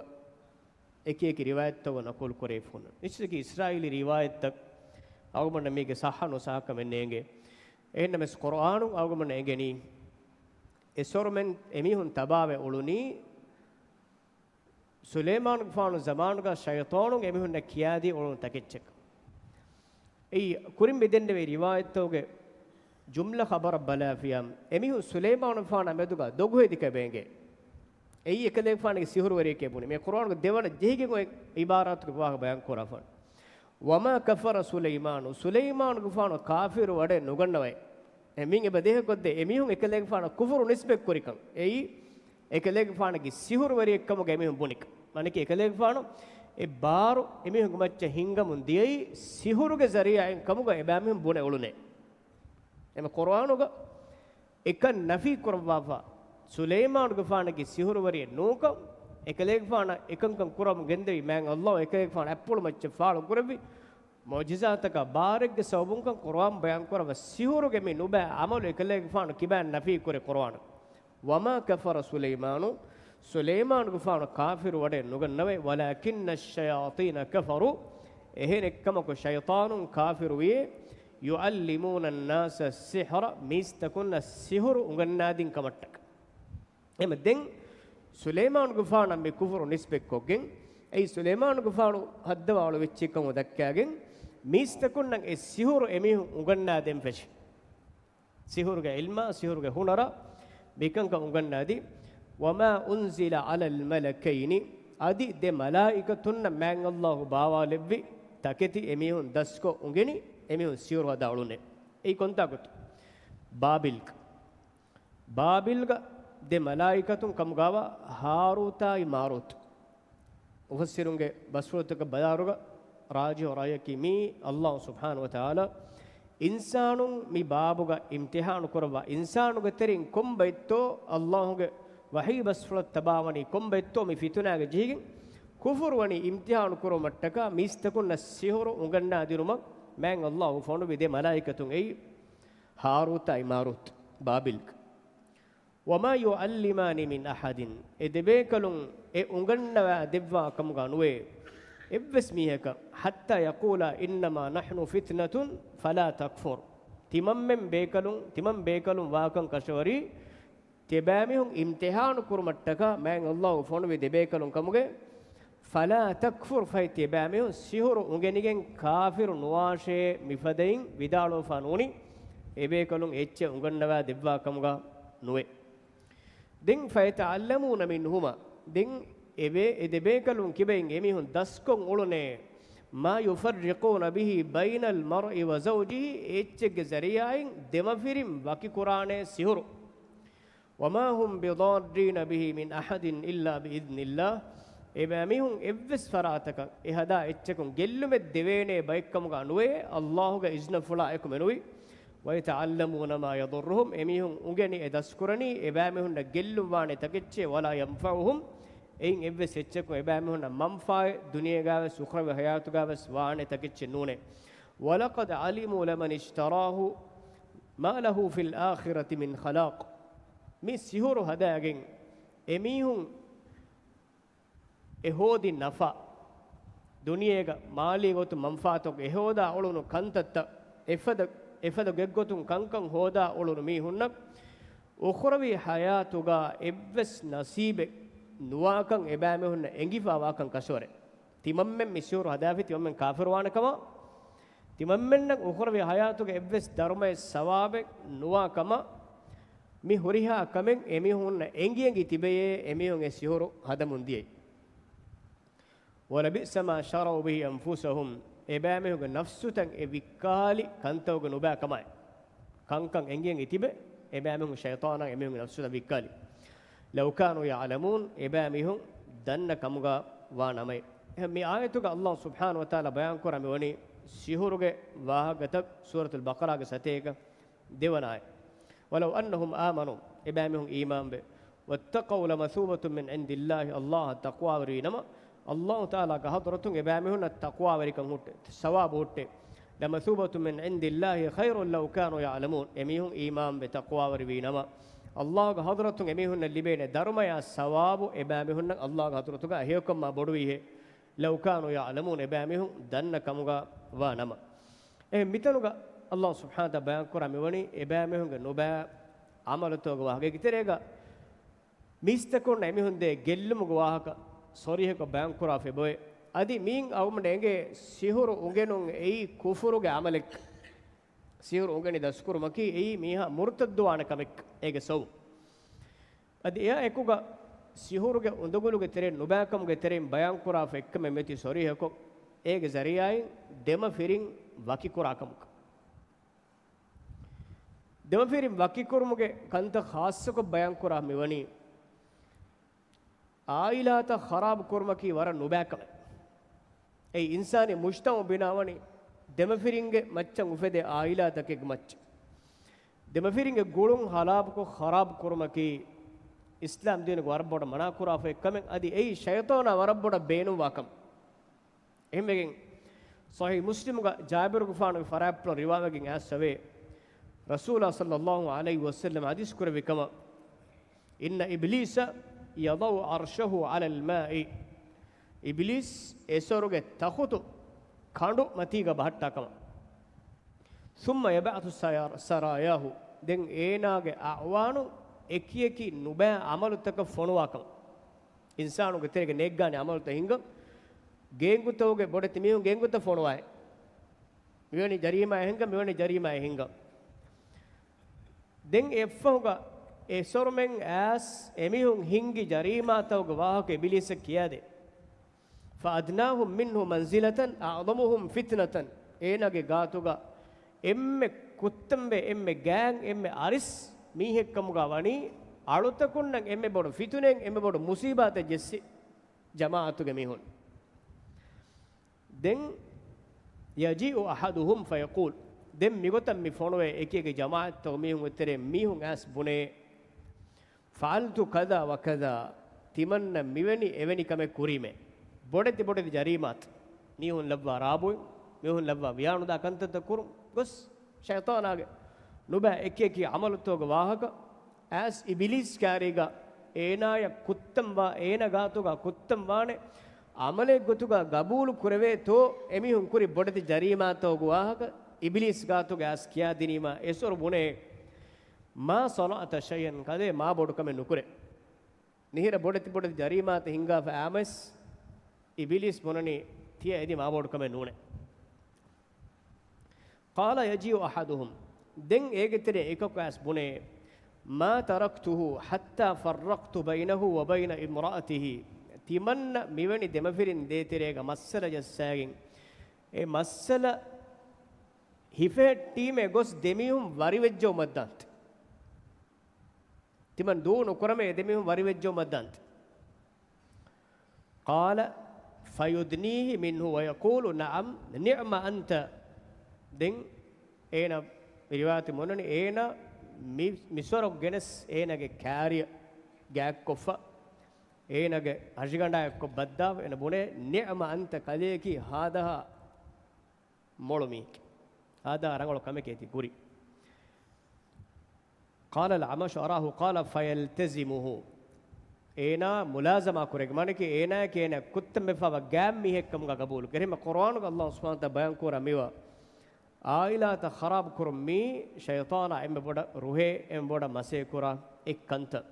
އެކި އެކި ރިވާޔަތްތަކުގަ ނަޤުލު ކުރެވިފަ ހުންނަ. އިސްތަކީ އިސްރާއީލީ ރިވާޔަތްތައް އަޅުގަނޑަށް މީގެ ޞައްޙަ ނުޞައްޙަކަމެއް ނޭނގޭ. އެހެންނަމަވެސް ޤުރުއާނުން އަޅުގަނޑަށް އެނގެނީ، އެސޮރުމެން އެމީހުން ތަބާވެ އުޅުނީ، ސުލައިމާނުގެފާނު ޒަމާނުގަ ޝައިޠާނުން އެމީހުންނަށް ކިޔާދީ އުޅުނު ތަކެއްޗެއް. އެއީ ކުރިން މި ދެންނެވި ރިވާޔަތްތަކުގެ ޖުމްލަ ޚަބަރަށް ބަލާފިޔާ، އެމީހުން ސުލައިމާނުގެފާނާ މެދުގަ ދޮގުހެދި ކަމެއް އެނގޭ. އެއީ އެކަލޭގެފާނުގެ ސިހުރުވެރިއެކޭ ބުނި. މި ޤުރުއާނުގެ ދެވަނަ ޖެހިގެން އޮތް އިބާރާތުގެ ވާހަކަ ބަޔާން ކުރާފަ. وما كفر سليمان، ސުލައިމާނުގެފާނު ކާފިރު ވަޑައެއް ނުގަންނަވައެއް. އެ މިން އެބަ ދޭހަކޮށްދޭ އެމީހުން އެކަލޭގެފާނަށް ކުފުރު ނިސްބަތްކުރިކަން. އެއީ އެކަލޭގެފާނަކީ ސިހުރުވެރިއެއްކަމުގަ އެމީހުން ބުނިކަން. މާނައަކީ އެކަލޭގެފާނު އެ ބާރު އެމީހުންގެ މައްޗަށް ހިންގަމުން ދިޔައީ ސިހުރުގެ ޒަރީޢާއިން ކަމުގަ އެބައިމީހުން ބުނެ އުޅުނޭ. އެމަ ޤުރުއާނުގަ އެކަން ނަފީ ކުރައްވާފަ، ސުލައިމާނުގެފާނަކީ ސިހުރުވެރިއެއް ނޫންކަން، އެކަލޭގެފާނަށް އެކަންކަން ކުރަމުން ގެންދެވި މާތް ﷲ އެކަލޭގެފާނަށް އަތްޕުޅު މައްޗަށް ފާޅު ކުރެއްވި މުޢުޖިޒާތަކާ ބާރެއްގެ ސަބަބުންކަން ޤުރުއާން ބަޔާން ކުރައްވާ ސިހުރުގެ މި ނުބައި ޢަމަލު އެކަލޭގެފާނު ކިބައިން ނަފީ ކުރޭ ޤުރުއާނު. وما كفر سليمان، ސުލައިމާނުގެފާނު ކާފިރު ވަޑައެއް ނުގަންނަވައެއް، ولكن الشياطين كفروا، އެހެނެއްކަމަކު ޝައިޠާނުން ކާފިރުވިއޭ، يعلمون الناس السحر، މީސްތަކުންނަށް ސިހުރު އުނގަންނާދިން ކަމަށްޓަކަ. އެމަ ދެން ސުލައިމާނުގެފާނަށް މި ކުފުރު ނިސްބަތްކޮށްގެން، އެއީ ސުލައިމާނުގެފާނު ހައްދަވާ އަޅު ވެއްޗެއްކަމު ދައްކާގެން، މީސްތަކުންނަށް އެ ސިހުރު އެމީހުން އުނގަންނާދޭން ފެށި. ސިހުރުގެ ޢިލްމާ، ސިހުރުގެ ހުނަރަށް މިކަންކަން އުނގަންނާދީ. وما أنزل على الملكين، އަދި ދެ މަލާއިކަތުންނަށް މާތް ﷲ ބާވާލެއްވި ތަކެތި އެމީހުން ދަސްކޮށް އުނގެނި އެމީހުން ސިހުރު ހަދާ އުޅުނޭ. އެއީ ކޮންތާކުތަ؟ ބާބިލްގަ. ބާބިލްގަ ދެ މަލާއިކަތުން ކަމުގަވާ ހާރޫތާއި މާރޫތު. މުފައްސިރުންގެ ބަސްފުޅުތަކަށް ބަލާއިރުގަ ރާޖިޙު ރައުޔަކީ މީ، ﷲ ސުބްޙާނަހު ވަތަޢާލާ އިންސާނުން މި ބާބުގަ އިމްތިޙާނު ކުރައްވާ އިންސާނުގެ ތެރެއިން ކޮންބައެއްތޯ ﷲ ގެ ވަޙީ ބަސްފުޅަށް ތަބާވަނީ ކޮންބައެއްތޯ މި ފިތުނާގަ ޖެހިގެން ކުފުރުވަނީ އިމްތިޙާނު ކުރުމަށްޓަކާ މީސްތަކުންނަށް ސިހުރު އުނގަންނާ ދިނުމަށް މާތް ﷲ ފޮނުވި ދެ މަލާއިކަތުން އެއީ ހާރޫތާއި މާރޫތު ބާބިލްގަ. وما يعلمان من أحد، އެ ދެބޭކަލުން އެ އުނގަންނަވާ ދެއްވާ ކަމުގަ ނުވޭ އެއްވެސް މީހަކަށް، حتى يقولا إنما نحن فتنة فلا تكفر. ތިމަންމެން ބޭކަލުން، ތިމަން ބޭކަލުން ވާކަން ކަށަވަރީ، ތިޔަބައިމީހުން އިމްތިޙާނު ކުރުމަށްޓަކާ މާތް ﷲ ފޮނުވި ދެބޭކަލުން ކަމުގެ، فلا تكفر، ފަހެ ތިޔަބައިމީހުން ސިހުރު އުނގެނިގެން ކާފިރު ނުވާށޭ މިފަދައިން ވިދާޅުވެފާ ނޫނީ، އެބޭކަލުން އެއްޗެއް އުނގަންނަވާ ދެއްވާ ކަމުގަ ނުވޭ. ދެން فيتعلمون منهما، ދެން އެ ދެބޭކަލުން ކިބައިން އެމީހުން ދަސްކޮށް އުޅުނޭ، ما يفرقون به بين المرء وزوجه، އެއްޗެއްގެ ޒަރީޢާއިން ދެމަފިރިން ވަކިކުރާނޭ ސިހުރު. وما هم بضارين به من أحد إلا بإذن الله، އެބައިމީހުން އެއްވެސް ފަރާތަކަށް އެ ހަދާ އެއްޗަކުން ގެއްލުމެއް ދެވޭނޭ ބައެއްކަމުގަ ނުވޭ، ﷲގެ އިޒްނަފުޅާ އެކު މެނުވީ. ويتعلمون ما يضرهم، އެމީހުން އުނގެނި އެ ދަސްކުރަނީ އެބައިމީހުންނަށް ގެއްލުން ވާނެ ތަކެއްޗެއް، ولا ينفعهم، އެއިން އެއްވެސް އެއްޗަކުން އެބައިމީހުންނަށް މަންފާއެއް ދުނިޔޭގަވެސް އުޚްރަވީ ޙަޔާތުގަވެސް ވާނެ ތަކެއްޗެއް ނޫނޭ. ولقد علموا لمن اشتراه ما له في الآخرة من خلاق. މި ސިހުރު ހަދާގެން އެމީހުން އެ ހޯދި ނަފާ، ދުނިޔޭގަ މާލީ ގޮތުން މަންފާތަކު އެ ހޯދާ އުޅުނު ކަންތައްތައް، އެފަދަ، އެފަދަ ގޮތްގޮތުން ކަންކަން ހޯދާ އުޅުނު މީހުންނަށް އުޚްރަވީ ޙަޔާތުގަ އެއްވެސް ނަސީބެއް ނުވާކަން އެބައިމީހުންނަށް އެނގިފާ ވާކަން ކަށަވަރެއް. ތިމަންމެން މި ސިހުރު ހަދާފި ތިމަންމެން ކާފިރުވާނެ ކަމަށް، ތިމަންމެންނަށް އުޚްރަވީ ޙަޔާތުގެ އެއްވެސް ދަރުމައެއް ސަވާބެއް ނުވާ ކަމަށް، މި ހުރިހާ ކަމެއް އެމީހުންނަށް އެނގި އެނގި ތިބެޔޭ އެމީހުން އެ ސިހުރު ހަދަމުން ދިޔައީ. ولبئس ما شروا به أنفسهم، އެބައިމީހުންގެ ނަފްސުތައް އެ ވިއްކާލި ކަންތަކުގެ ނުބައި ކަމާއި، ކަންކަން އެނގި އެނގި ތިބެ، އެބައިމީހުން ޝައިޠާނާ އެމީހުންގެ ނަފްސުތައް ވިއްކާލި. لو كانوا يعلمون، އެބައިމީހުން ދަންނަ ކަމުގަ ވާ ނަމައި. އެހެން މި އާޔަތުގަ ﷲ ސުބްޙާނަހު ވަތަޢާލާ ބަޔާންކުރާ މިވަނީ ސިހުރުގެ ވާހަކަތައް ސޫރަތުލް ބަޤަރާގެ ސަތޭކަ ދެވަނަ އާޔަތް. ولو أنهم آمنوا، އެބައިމީހުން އީމާންވެ، واتقوا لمثوبة من عند الله، ﷲއަށް ތަޤްވާވެރިވީ ނަމަ، ﷲ ތަޢާލާގެ ޙަޟްރަތުން އެބައިމީހުންނަށް ތަޤްވާވެރިކަން ހުއްޓެ، ސަވާބު ހުއްޓެ. لمثوبة من عند الله خير لو كانوا يعلمون، އެމީހުން އީމާންވެ ތަޤްވާވެރިވީ ނަމަ، ﷲގެ ޙަޟްރަތުން އެމީހުންނަށް ލިބޭނެ ދަރުމަޔާ ސަވާބު އެބައިމީހުންނަށް ﷲގެ ޙަޟްރަތުގަ ހެޔޮކަމާ ބޮޑުވީހޭ. لو كانوا يعلمون، އެބައިމީހުން ދަންނަ ކަމުގަ ވާ ނަމަ. އެހެން މިތަނުގަ ﷲ ސުބްޙާނަހު ވަތަޢާލާ ބަޔާންކުރާ މިވަނީ އެބައިމީހުންގެ ނުބައި ޢަމަލުތަކުގެ ވާހަކަ. އޭގެ ތެރޭގަ މީސްތަކުންނަށް އެމީހުން ދޭ ގެއްލުމުގެ ވާހަކަ ސޮރީހަކޮށް ބަޔާންކުރާފައި އޮތް. އަދި މީން އަޅުގަނޑަށް އެނގޭ ސިހުރު އުނގެނުން އެއީ ކުފުރުގެ ޢަމަލެއް. ސިހުރު އުނގެނި ދަސްކުރުމަކީ އެއީ މީހާ މުރުތައްދުވާނެ ކަމެއް އޭގެ ސަބަބުން. އަދި އެއާ އެކުގަ ސިހުރުގެ އުނދަގުލުގެ ތެރެއިން ނުބައިކަމުގެ ތެރެއިން ބަޔާންކުރާފަ އެއްކަމެއް މެތި ސޮރީހަކޮށް، އޭގެ ޒަރީޢާއިން ދެމަފިރިން ވަކިކުރާކަމަކަށް. ދެމަފިރިން ވަކިކުރުމުގެ ކަންތައް ޚާއްޞަކޮށް ބަޔާންކުރާ މިވަނީ، ޢާއިލާތައް ޚަރާބު ކުރުމަކީ ވަރަށް ނުބައިކަމެއް. އެއީ އިންސާނީ މުޖްތަމަޢު ބިނާވަނީ ދެމަފިރިންގެ މައްޗަށް އުފެދޭ ޢާއިލާތަކެއްގެ މައްޗަށް. ދެމަފިރިންގެ ގުޅުން ޚަރާބުކޮށް، ޚަރާބު ކުރުމަކީ އިސްލާމް ދީނުގަ ވަރަށް ބޮޑަށް މަނާކުރާފަ އެއްކަމެއް. އަދި އެއީ ޝައިޠާނާ ވަރަށް ބޮޑަށް ބޭނުންވާ ކަމެއް. އެހެންވެގެން ޞަޙީޙު މުސްލިމުގަ ޖާބިރުގެފާނުގެ ފަރާތްޕުޅުން ރިވާވެގެން އައިސްފަވޭ، ރަސޫލާ ޞައްލައްލާހު ޢަލައިހި ވަސައްލަމަ ޙަދީޘް ކުރެއްވި ކަމަށް، إن إبليس يضع عرشه على الماء، އިބިލީސް އެސޮރުގެ ތަޚުތު ކަނޑު މަތީގަ ބަހައްޓާ ކަމަށް. ثم يبعث سيار-، سراياه، ދެން އޭނާގެ އަޢުވާނު އެކިއެކި ނުބައި ޢަމަލުތަކަށް ފޮނުވާ ކަމަށް. އިންސާނުގެ ތެރޭގަ ނޭއްގާނެ ޢަމަލުތައް ހިންގަން، ގޭންގުތަކުގެ ބޮޑެތި މީހުން ގޭންގުތައް ފޮނުވާއި، މިވެނި ޖަރީމާއެއް ހިންގަން، މިވެނި ޖަރީމާއެއް ހިންގަން. ދެން އެއަށްފަހުގަ އެ ސޮރުމެން އައިސް އެމީހުން ހިންގި ޖަރީމާތަކުގެ ވާހަކަ އިބިލީސަށް ކިޔާދޭ. فأدناهم منه منزلة أعظمهم فتنة، އޭނާގެ ގާތުގަ އެންމެ ކުއްތަންވެ، އެންމެ ގާތް، އެންމެ އަރިސް މީހެއްކަމުގަ ވަނީ އަޅުތަކުންނަށް އެންމެ ބޮޑު ފިތުނައެއް، އެންމެ ބޮޑު މުސީބާތެއް ޖެއްސި ޖަމާޢަތުގެ މީހުން. ދެން يجيء أحدهم فيقول، ދެން މިގޮތަށް މި ފޮނުވޭ އެކިއެކި ޖަމާޢަތްތަކުގެ މީހުންގެ ތެރޭ މީހުން އައިސް ބުނޭ، فعلت كذا وكذا، ތިމަންނަ މިވެނި އެވެނި ކަމެއް ކުރީމޭ. ބޮޑެތި ބޮޑެތި ޖަރީމާތައް، މީހުން ލައްވާ ރާބުއިން، މީހުން ލައްވާ ވިޔާނުދާ ކަންތައްތައް ކުރުން ގޮސް، ޝައިޠާނާގެ ނުބައި އެކިއެކި ޢަމަލުތަކުގެ ވާހަކަ އައިސް އިބިލީސް ކާރީގަ އޭނާޔަށް ކުއްތަން ވާ، އޭނަ ގާތުގަ ކުއްތަން ވާނެ އަމަލެއް ގޮތުގަ ގަބޫލު ކުރެވޭތޯ، އެމީހުން ކުރި ބޮޑެތި ޖަރީމާތަކުގެ ވާހަކަ އިބިލީސް ގާތުގަ އައިސް ކިޔާދިނީމާ، އެސޮރު ބުނޭ، "މާ ޞަނަޢްތަ ޝައިއަން، ކަލޭ މާ ބޮޑު ކަމެއް ނުކުރޭ." މިހިރަ ބޮޑެތި ބޮޑެތި ޖަރީމާތައް ހިންގާފަ އައިމަސް، އިބިލީސް ބުނަނީ، ތިޔަ އެދި މާ ބޮޑު ކަމެއް ނޫނޭ. قال يجيء أحدهم، ދެން އޭގެ ތެރޭ އެކަކު އައިސް ބުނޭ، "ما تركته حتى فرقت بينه وبين امرأته." ތިމަންނަ މިވެނި ދެމަފިރިން ދޭތެރޭގަ މައްސަލަ ޖައްސާގެން، އެ މައްސަލަ ހިފެހެއްޓީމޭ ގޮސް ދެމީހުން ވަރިވެއްޖައުމަށްދާންތެ. ތިމަން ދޫ ނުކުރަމޭ އެ ދެމީހުން ވަރިވެއްޖައުމަށްދާންތެ. قال فيدنيه منه ويقول نعم نعم أنت. ދެން އޭނަ މި ރިވާޔަތު މޮނަނި އޭނަ މި، މިސޮރަކު ގެނެސް އޭނަގެ ކާރިޔަ ގާތްކޮށްފަ، އޭނަގެ ހަށިގަނޑާ އެއްކޮށް ބައްދާފަ އޭނަ ބުނޭ، "نعم أنت، ކަލޭކީ ހާދަހާ މޮޅު މީހެކޭ. ހާދަހާ ރަނގަޅު ކަމެކޭ ތި ކުރީ." قال الأعمش أراه قال فيلتزمه. އޭނާ މުލާޒަމާ ކުރޭ، މާނައަކީ އޭނާއަކީ އޭނާ ކުއްތަން ވެފަވާ ގާތް މީހެއްކަމުގަ ގަބޫލު. އެހެންމަ ޤުރުއާނުގަ ﷲ ސުބްޙާނަހޫ ވަތަޢާލާ ބަޔާން ކުރާ މިވާ އާއިލާތައް ޚަރާބު ކުރުން މީ ޝައިޠާނާ އެންމެ ބޮޑަށް ރުހޭ، އެންމެ ބޮޑަށް މަސޭ ކުރާ އެއް ކަންތައް.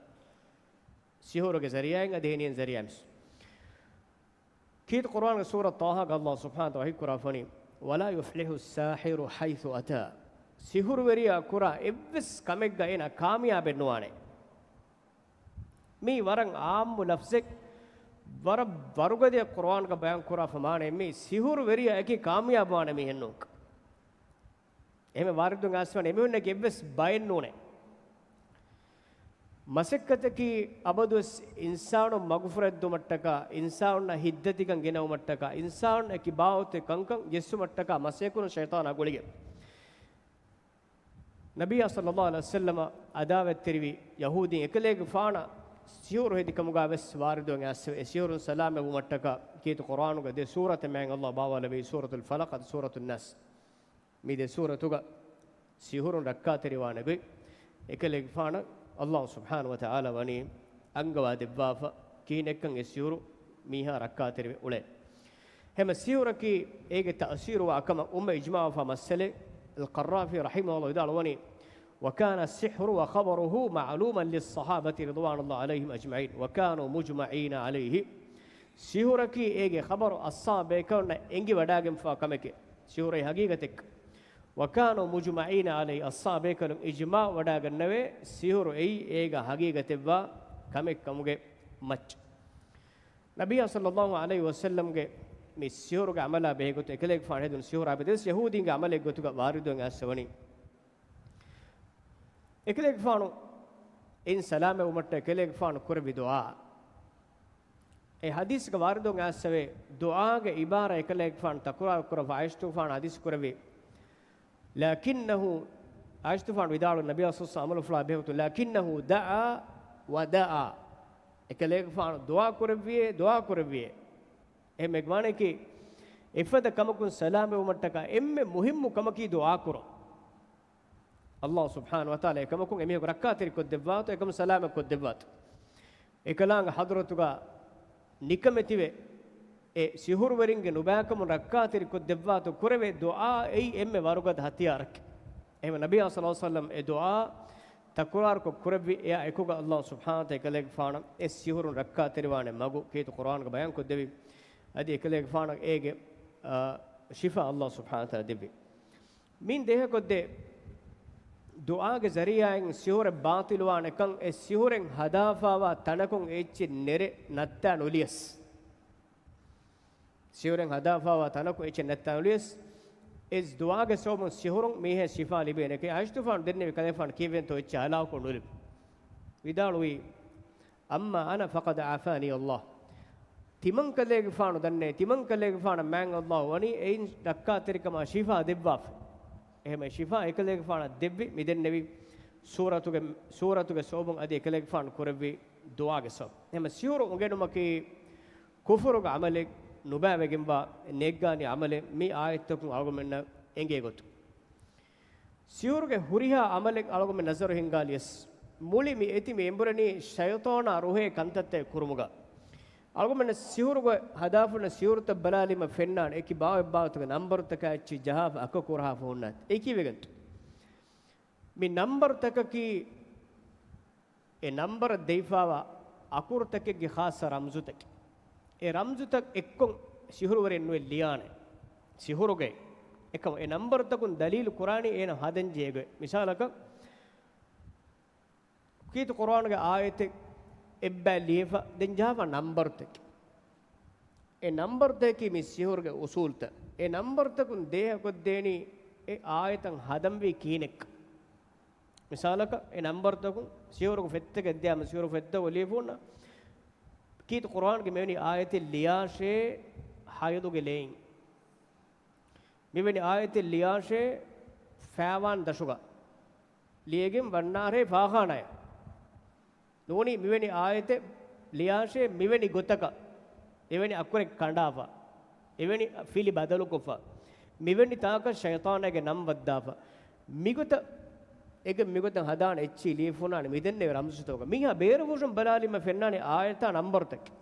ސިހުރުގެ ޒަރީޢާއިން އަދި އެހެނިހެން ޒަރީޢާއިން. ކީރިތި ޤުރުއާންގެ ސޫރަ ޠާހާގަ ﷲ ސުބްޙާނަހޫ ވަތަޢާލާ ވަޙީ ކުރާފަނީ، "ولا يفلح الساحر حيث أتى." ސިހުރުވެރިޔާ ކުރާ އެއްވެސް ކަމެއްގަ އޭނާ ކާމިޔާބެއް ނުވާނެ. މީ ވަރަށް ޢާއްމު ލަފްޒެއް، ވަރަށް ވަރުގަދަޔަށް ޤުރުއާންގަ ބަޔާން ކުރާފަ މާނައެއް މީ ސިހުރުވެރިޔާއަކީ ކާމިޔާބުވާނެ މީހެއް ނޫން. އެހެން ވާރިދުން އައިސްވަނީ އެމީހުންނަކީ އެއްވެސް ބައެއް ނޫނޭ. މަސައްކަތަކީ އަބަދުވެސް އިންސާނުން މަގުފުރެއްދުމަށްޓަކާ، އިންސާނުންނަށް ހިތްދަތިކަން ގެނައުމަށްޓަކާ، އިންސާނުން އެކި ބާވަތު ކަންކަން ޖެއްސުމަށްޓަކާ މަސައްކަތް ކުރުން ޝައިޠާނާ ގުޅިގެން. ނަބިއްޔާ ޞައްލައްލާހު ޢަލައިހި ވަސައްލަމަށް ޢަދާވަތްތެރިވި ޔަހޫދީން އެކަލޭގެފާނަށް ސިހުރު ހެދި ކަމުގަ ވެސް ވާރިދުވެ އައިސްފަ، އެ ސިހުރުން ސަލާމަތްވުމަށްޓަކާ ކީރިތި ޤުރުއާނުގަ ދެ ސޫރަތެއް މާތް ﷲ ބާވާލެއްވި، ސޫރަތުލް ފަލަޤް އަދި ސޫރަތުން ނާސް. މި ދެ ސޫރަތުގަ ސިހުރުން ރައްކާތެރިވާނެ ގޮތް އެކަލޭގެފާނަށް ﷲ ސުބްޙާނަހޫ ވަތަޢާލާ ވަނީ އަންގަވާ ދެއްވާފަ، ކިހިނެއްކަން އެ ސިހުރު މީހާ ރައްކާތެރިވެ އުޅޭ. ހަމަ ސިހުރަކީ އޭގެ ތައުސީރު ވާ ކަމަށް އުއްމަ އިޖްމާވާފަ މައްސަލެއް. އަލްޤައްރާފީ ރަޙިމަހުﷲ ވިދާޅުވަނީ، "وكان السحر وخبره معلوما للصحابة رضوان الله عليهم أجمعين، وكانوا مجمعين عليه." ސިހުރަކީ އޭގެ ޚަބަރު އަޞްޙާބު ބޭކަލުންނަށް އެނގިވަޑާގެންފާ ކަމެކޭ. ސިހުރު އެއީ ހަގީގަތެއް. "وكانوا مجمعين عليه." އަޞްޙާބު ބޭކަލުން އިޖްމާޢު ވަޑާގަންނަވޭ، ސިހުރު އެއީ އޭގަ ހަގީގަތެއްވާ ކަމެއް ކަމުގެ މައްޗަށް. ނަބިއްޔާ ޞައްލައްލާހު ޢަލައިހި ވަސައްލަމްގެ މި ސިހުރުގެ ޢަމަލާ ބެހޭގޮތުން އެކަލޭގެފާނު ހެދުނު ސިހުރާ ބެދެސް ޔަހޫދީންގެ ޢަމަލެއް ގޮތުގަ ވާރިދުވެ އައިސްފަ ވަނީ. އެކަލޭގެފާނު އެއިން ސަލާމަތްވުމަށްޓަކާ އެކަލޭގެފާނު ކުރެއްވި ދުޢާ. އެ ޙަދީޘްގަ ވާރިދުވެ އައިސްފަވޭ، ދުޢާގެ ޢިބާރާތް އެކަލޭގެފާނު ތަކުރާރު ކުރައްވާ ޢާއިޝަތުގެފާނު ޙަދީޘް ކުރެއްވި. لكنه، ޢާއިޝަތުގެފާނު ވިދާޅުވި ނަބިއްޔާ ޞައްލައްލާހު ޢަލައިހި ވަސައްލަމް ޢަމަލުފުޅާ ބެހޭގޮތުން، لكنه دعا ودعا. އެކަލޭގެފާނު ދުޢާ ކުރެއްވިއޭ، ދުޢާ ކުރެއްވިއޭ. އެހެން މާނައަކީ، އެފަދަ ކަމަކުން ސަލާމަތްވުމަށްޓަކާ އެންމެ މުހިއްމު ކަމަކީ ދުޢާ ކުރުން. ﷲ ސުބްޙާނަހޫ ވަތަޢާލާ އެކަމަކުން އެމީހަކު ރައްކާތެރިކޮށްދެއްވާތޯ، އެކަމުން ސަލާމަތްކޮށްދެއްވާތޯ. އެކަލާނގެ ޙަޟްރަތުގަ ނިކަމެތިވެ، އެ ސިހުރުވެރިންގެ ނުބައިކަމުން ރައްކާތެރިކޮށްދެއްވާތޯ ކުރެވޭ ދުޢާ އެއީ އެންމެ ވަރުގަދަ ހަތިޔާރަކީ. އެހެންވެ ނަބިއްޔާ ޞައްލައްލާހު ޢަލައިހި ވަސައްލަމް އެ ދުޢާ ތަކުރާރުކޮށް ކުރެއްވި އެއާ އެކުގަ ﷲ ސުބްޙާނަހޫ ވަތަޢާލާ އެކަލޭގެފާނަށް އެ ސިހުރުން ރައްކާތެރިވާނެ މަގު ކީރިތި ޤުރުއާނުގަ ބަޔާންކޮށްދެއްވި. އަދި އެކަލޭގެފާނަށް އޭގެ، އާ، ޝިފާ ﷲ ސުބްޙާނަހޫ ވަތަޢާލާ ދެއްވި. މިއިން ދޭހަކޮށްދޭ ދުޢާގެ ޒަރީޢާއިން ސިހުރެއް ބާޠިލުވާނެކަން، އެ ސިހުރެއް ހަދާފާވާ ތަނަކުން އެއްޗެއް ނެރެ ނައްތާ ނުލިޔަސް. ސިހުރެއް ހަދާފާވާ ތަނަކުން އެއްޗެއް ނައްތާ ނުލިޔަސް. އެ ދުޢާގެ ސަބަބުން ސިހުރުން މީހާ ޝިފާ ލިބޭނެކޭ. ޢާއިޝަތުގެފާނު ދެންނެވި ކަލޭގެފާނު ކީއްވެގެންތޯ އެއްޗެއް ހަލާކު ނުލިބި. ވިދާޅުވީ، أما أنا فقد عافاني الله. ތިމަން ކަލޭގެފާނު ދަންނޭ، ތިމަން ކަލޭގެފާނަށް މާތް ﷲ ވަނީ އެއިން ރައްކާތެރިކަމާ ޝިފާ ދެއްވާފަ. އެހެންވެ ޝިފާ އެކަލޭގެފާނަށް ދެއްވި މިދެންނެވި ސޫރަތުގެ، ސޫރަތުގެ ސަބަބުން އަދި އެކަލޭގެފާނު ކުރެއްވި ދުޢާގެ ސަބަބުން. އެހެންވެ ސިހުރު އުނގެނުމަކީ ކުފުރުގެ ޢަމަލެއް، ނުބައިވެގެންވާ ނޭއްގާނީ ޢަމަލެއް މި އާޔަތްތަކުން އަޅުގަނޑުމެންނަށް އެނގޭ ގޮތުން. ސިހުރުގެ ހުރިހާ ޢަމަލެއް އަޅުގަނޑުމެން ނަޒަރު ހިންގާލިޔަސް، މުޅި މި އެތި މި އެނބުރެނީ ޝައިޠާނާ ރުހޭ ކަންތައްތައް ކުރުމުގަ. އަޅުގަނޑުމެން ސިހުރުގަ ހަދާފުން ސިހުރުތައް ބަލާލީމަ ފެންނާނެ އެކި ބާވަތް ބާވަތުގެ ނަންބަރުތަކާ އެއްޗި ޖަހާފަ އަކަކުރަހާފަ ހުންނާތި. އެކީ ވެގެންތޯ؟ މި ނަންބަރުތަކަކީ އެ ނަންބަރަށް ދެވިފާވާ އަކުރުތަކެއްގެ ޚާއްޞަ ރަމްޒުތަކެއް. އެ ރަމްޒުތައް އެއްކޮށް ސިހުރުވެރިން ނުވެ ލިޔާނެ. ސިހުރުގައި. އެކަމަ އެ ނަންބަރުތަކުން ދަލީލު ކުރާނީ އޭނަ ހަދަން ޖެހޭގޮތް. މިސާލަކަށް، ކީރިތި ޤުރުއާނުގެ އާޔަތެއް އެއްބައި ލިޔެފަ ދެން ޖަހާފަ ނަންބަރުތަކެއް. އެ ނަންބަރުތަކީ މި ސިހުރުގެ އުސޫލުތައް. އެ ނަންބަރުތަކުން ދޭހަކޮށްދޭނީ އެ އާޔަތަށް ހަދަންވީ ކިހިނެއްކަން. މިސާލަކަށް، އެ ނަންބަރުތަކުން ސިހުރުގެ ފޮތްތަކެއް ދިޔާމަ ސިހުރު ފޮތްތަކުން ލިޔެފަ ހުންނަ ކީރިތި ޤުރުއާނުގެ މިވެނި އާޔަތެއް ލިޔާށޭ ހައިޟުގެ ލެއިން. މިވެނި އާޔަތެއް ލިޔާށޭ ފައިވާން ދަށުގަ. ލިޔެގެން ވަންނާށޭ ފާޚާނާއަށް. ނޫނީ މިވެނި އާޔަތެއް ލިޔާށޭ މިވެނި ގޮތަކަށް، އެވެނި އަކުރެއް ކަނޑާފަ، އެވެނި ފިލި ބަދަލުކޮށްފަ، މިވެނި ތާކަށް ޝައިޠާނާގެ ނަން ވައްދާފަ. މިގޮތަށް، އޭގެ މިގޮތަށް ހަދާނެ އެއްޗިހި ލިޔެފަ ހުންނާނެ މިދެންނެވި ރަމްޒުތަކުގަ. މީހާ ބޭރުފުށުން ބަލާލީމަ ފެންނާނެ އާޔަތާ ނަންބަރުތަކެއް.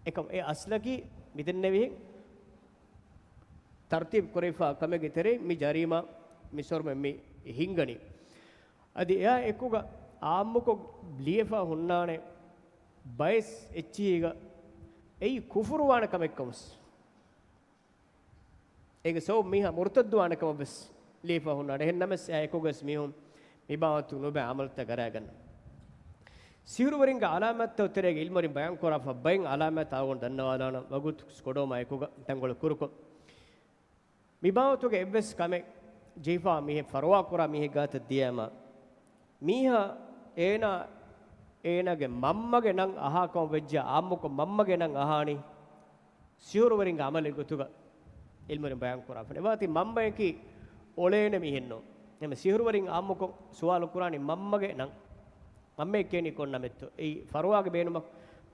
އެކަމަ އެ އަސްލަކީ މިދެންނެވިހެން ތަރުތީބު ކުރެވިފާ ކަމެއްގެ ތެރެއިން މި ޖަރީމާ މި ސޮރުމެއް މި ހިންގަނީ. އަދި އެއާ އެކުގަ އާއްމުކޮށް ލިޔެފަ ހުންނާނެ ބައެއް އެއްޗިހީގަ އެއީ ކުފުރުވާނެ ކަމެއްކަމަސް. އޭގެ ސަބަބު މީހާ މުރުތައްދުވާނެ ކަމަށް ވެސް ލިޔެފަ ހުންނާނެ. އެހެން ނަމަސް އެއާ އެކުގަސް މީހުން މި ބާވަތު ނުބައި އަމަލުތައް ގަރާގަންނަ. ސިހުރުވެރިންގެ އަލާމާތްތައް ތެރޭގެ އިލްމުވެރިން ބަޔާން ކުރާފަ ބައެއް އަލާމާތް އަޅުގަނޑު ދަންނަވާލާނަން ވަގުތު ކޮޑޯމާ އެކުގަ ތަންކޮޅެއް ކުރުކޮށް. މި ބާވަތުގެ އެއްވެސް ކަމެއް ޖެހިފާ މީހެއް ފަރުވާ ކުރާ މީހެއް ގާތަށް ދިޔައިމަ، މީހާ އޭނާ، އޭނާގެ މަންމަގެ ނަން އަހާ ކަމަށް ވެއްޖެ އާއްމުކޮށް މަންމަގެ ނަން އަހާނީ ސިހުރުވެރިންގެ އަމަލެއް ގޮތުގަ އިލްމުވެރިން ބަޔާން ކުރާފަ. އެވާތީ މަންމަޔަކީ އޮޅޭނެ މީހެއްނޫން. އެހެން ސިހުރުވެރިން އާއްމުކޮށް ސުވާލު ކުރާނީ މަންމަގެ ނަން. މަންމައެއް ކޭނީ ކޮން ނަމެއްތޯ؟ އެއީ ފަރުވާގެ ބޭނުމަށް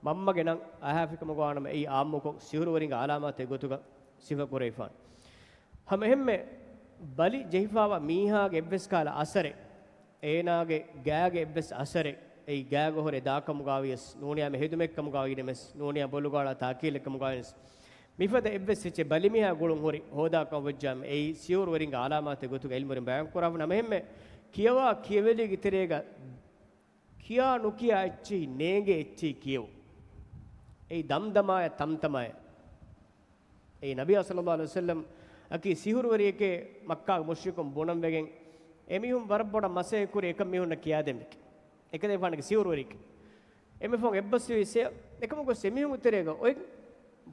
މަންމަގެ ނަން އަހާފިކަމުގަ ވާނަމަ އެއީ އާއްމުކޮށް ސިހުރުވެރިންގެ އަލާމާތެއް ގޮތުގަ ސިފަ ކުރެވިފާނެ. ހަމައެހެންމެ ބަލި ޖެހިފާވާ މީހާގެ އެއްވެސް ކަހަލަ އަސަރެއް، އޭނާގެ ގާގެ އެއްވެސް އަސަރެއް، އެއީ ގާގަ ހުރެ ދާކަމުގާވިޔަސް، ނޫނިޔާމެ ހެދުމެއްކަމުގާ އިނެމެސް، ނޫނިޔާ ބޮލުގާޅާ ތާކީލެއްކަމުގާވިޔަސް، މިފަދަ އެއްވެސް އެއްޗެއް ބަލިމީހާ ގުޅުން ހުރި ހޯދާކަމަށް ވެއްޖާމެ، އެއީ ސިހުރުވެރިންގެ އަލާމާތެއް ގޮތުގަ އިލްމުވެރިން ބަޔާން ކުރާފަ. ނަމަހެންމެ ކިޔަވާ ކިޔެވެލީގެ ތެރޭގަ ކިޔާ ނުކިޔާ އެއްޗެހި ނޭނގޭ އެއްޗެހި ކިޔެވު. އެއީ ދަމްދަމާއެއް ތަމްތަމާއެއް. އެއީ ނަބިއްޔާ ޞައްލައްލާހު ޢަލައިހި ވަސައްލަމް އަކީ ސިހުރުވެރިއެކޭ މައްކާގެ މުޝްރިކުން ބުނަން ވެގެން، އެމީހުން ވަރަށް ބޮޑަށް މަސައްކަތް ކުރި އެކަން މީހުންނަށް ކިޔާދޭން ވެގެން. އެކަލޭގެފާނަކީ ސިހުރުވެރިއެކޭ. އެންމެ ފަހުން އެއްބަސްވީސް އެ، އެކަމަކު އެމީހުންގެ ތެރޭގަ އޮތް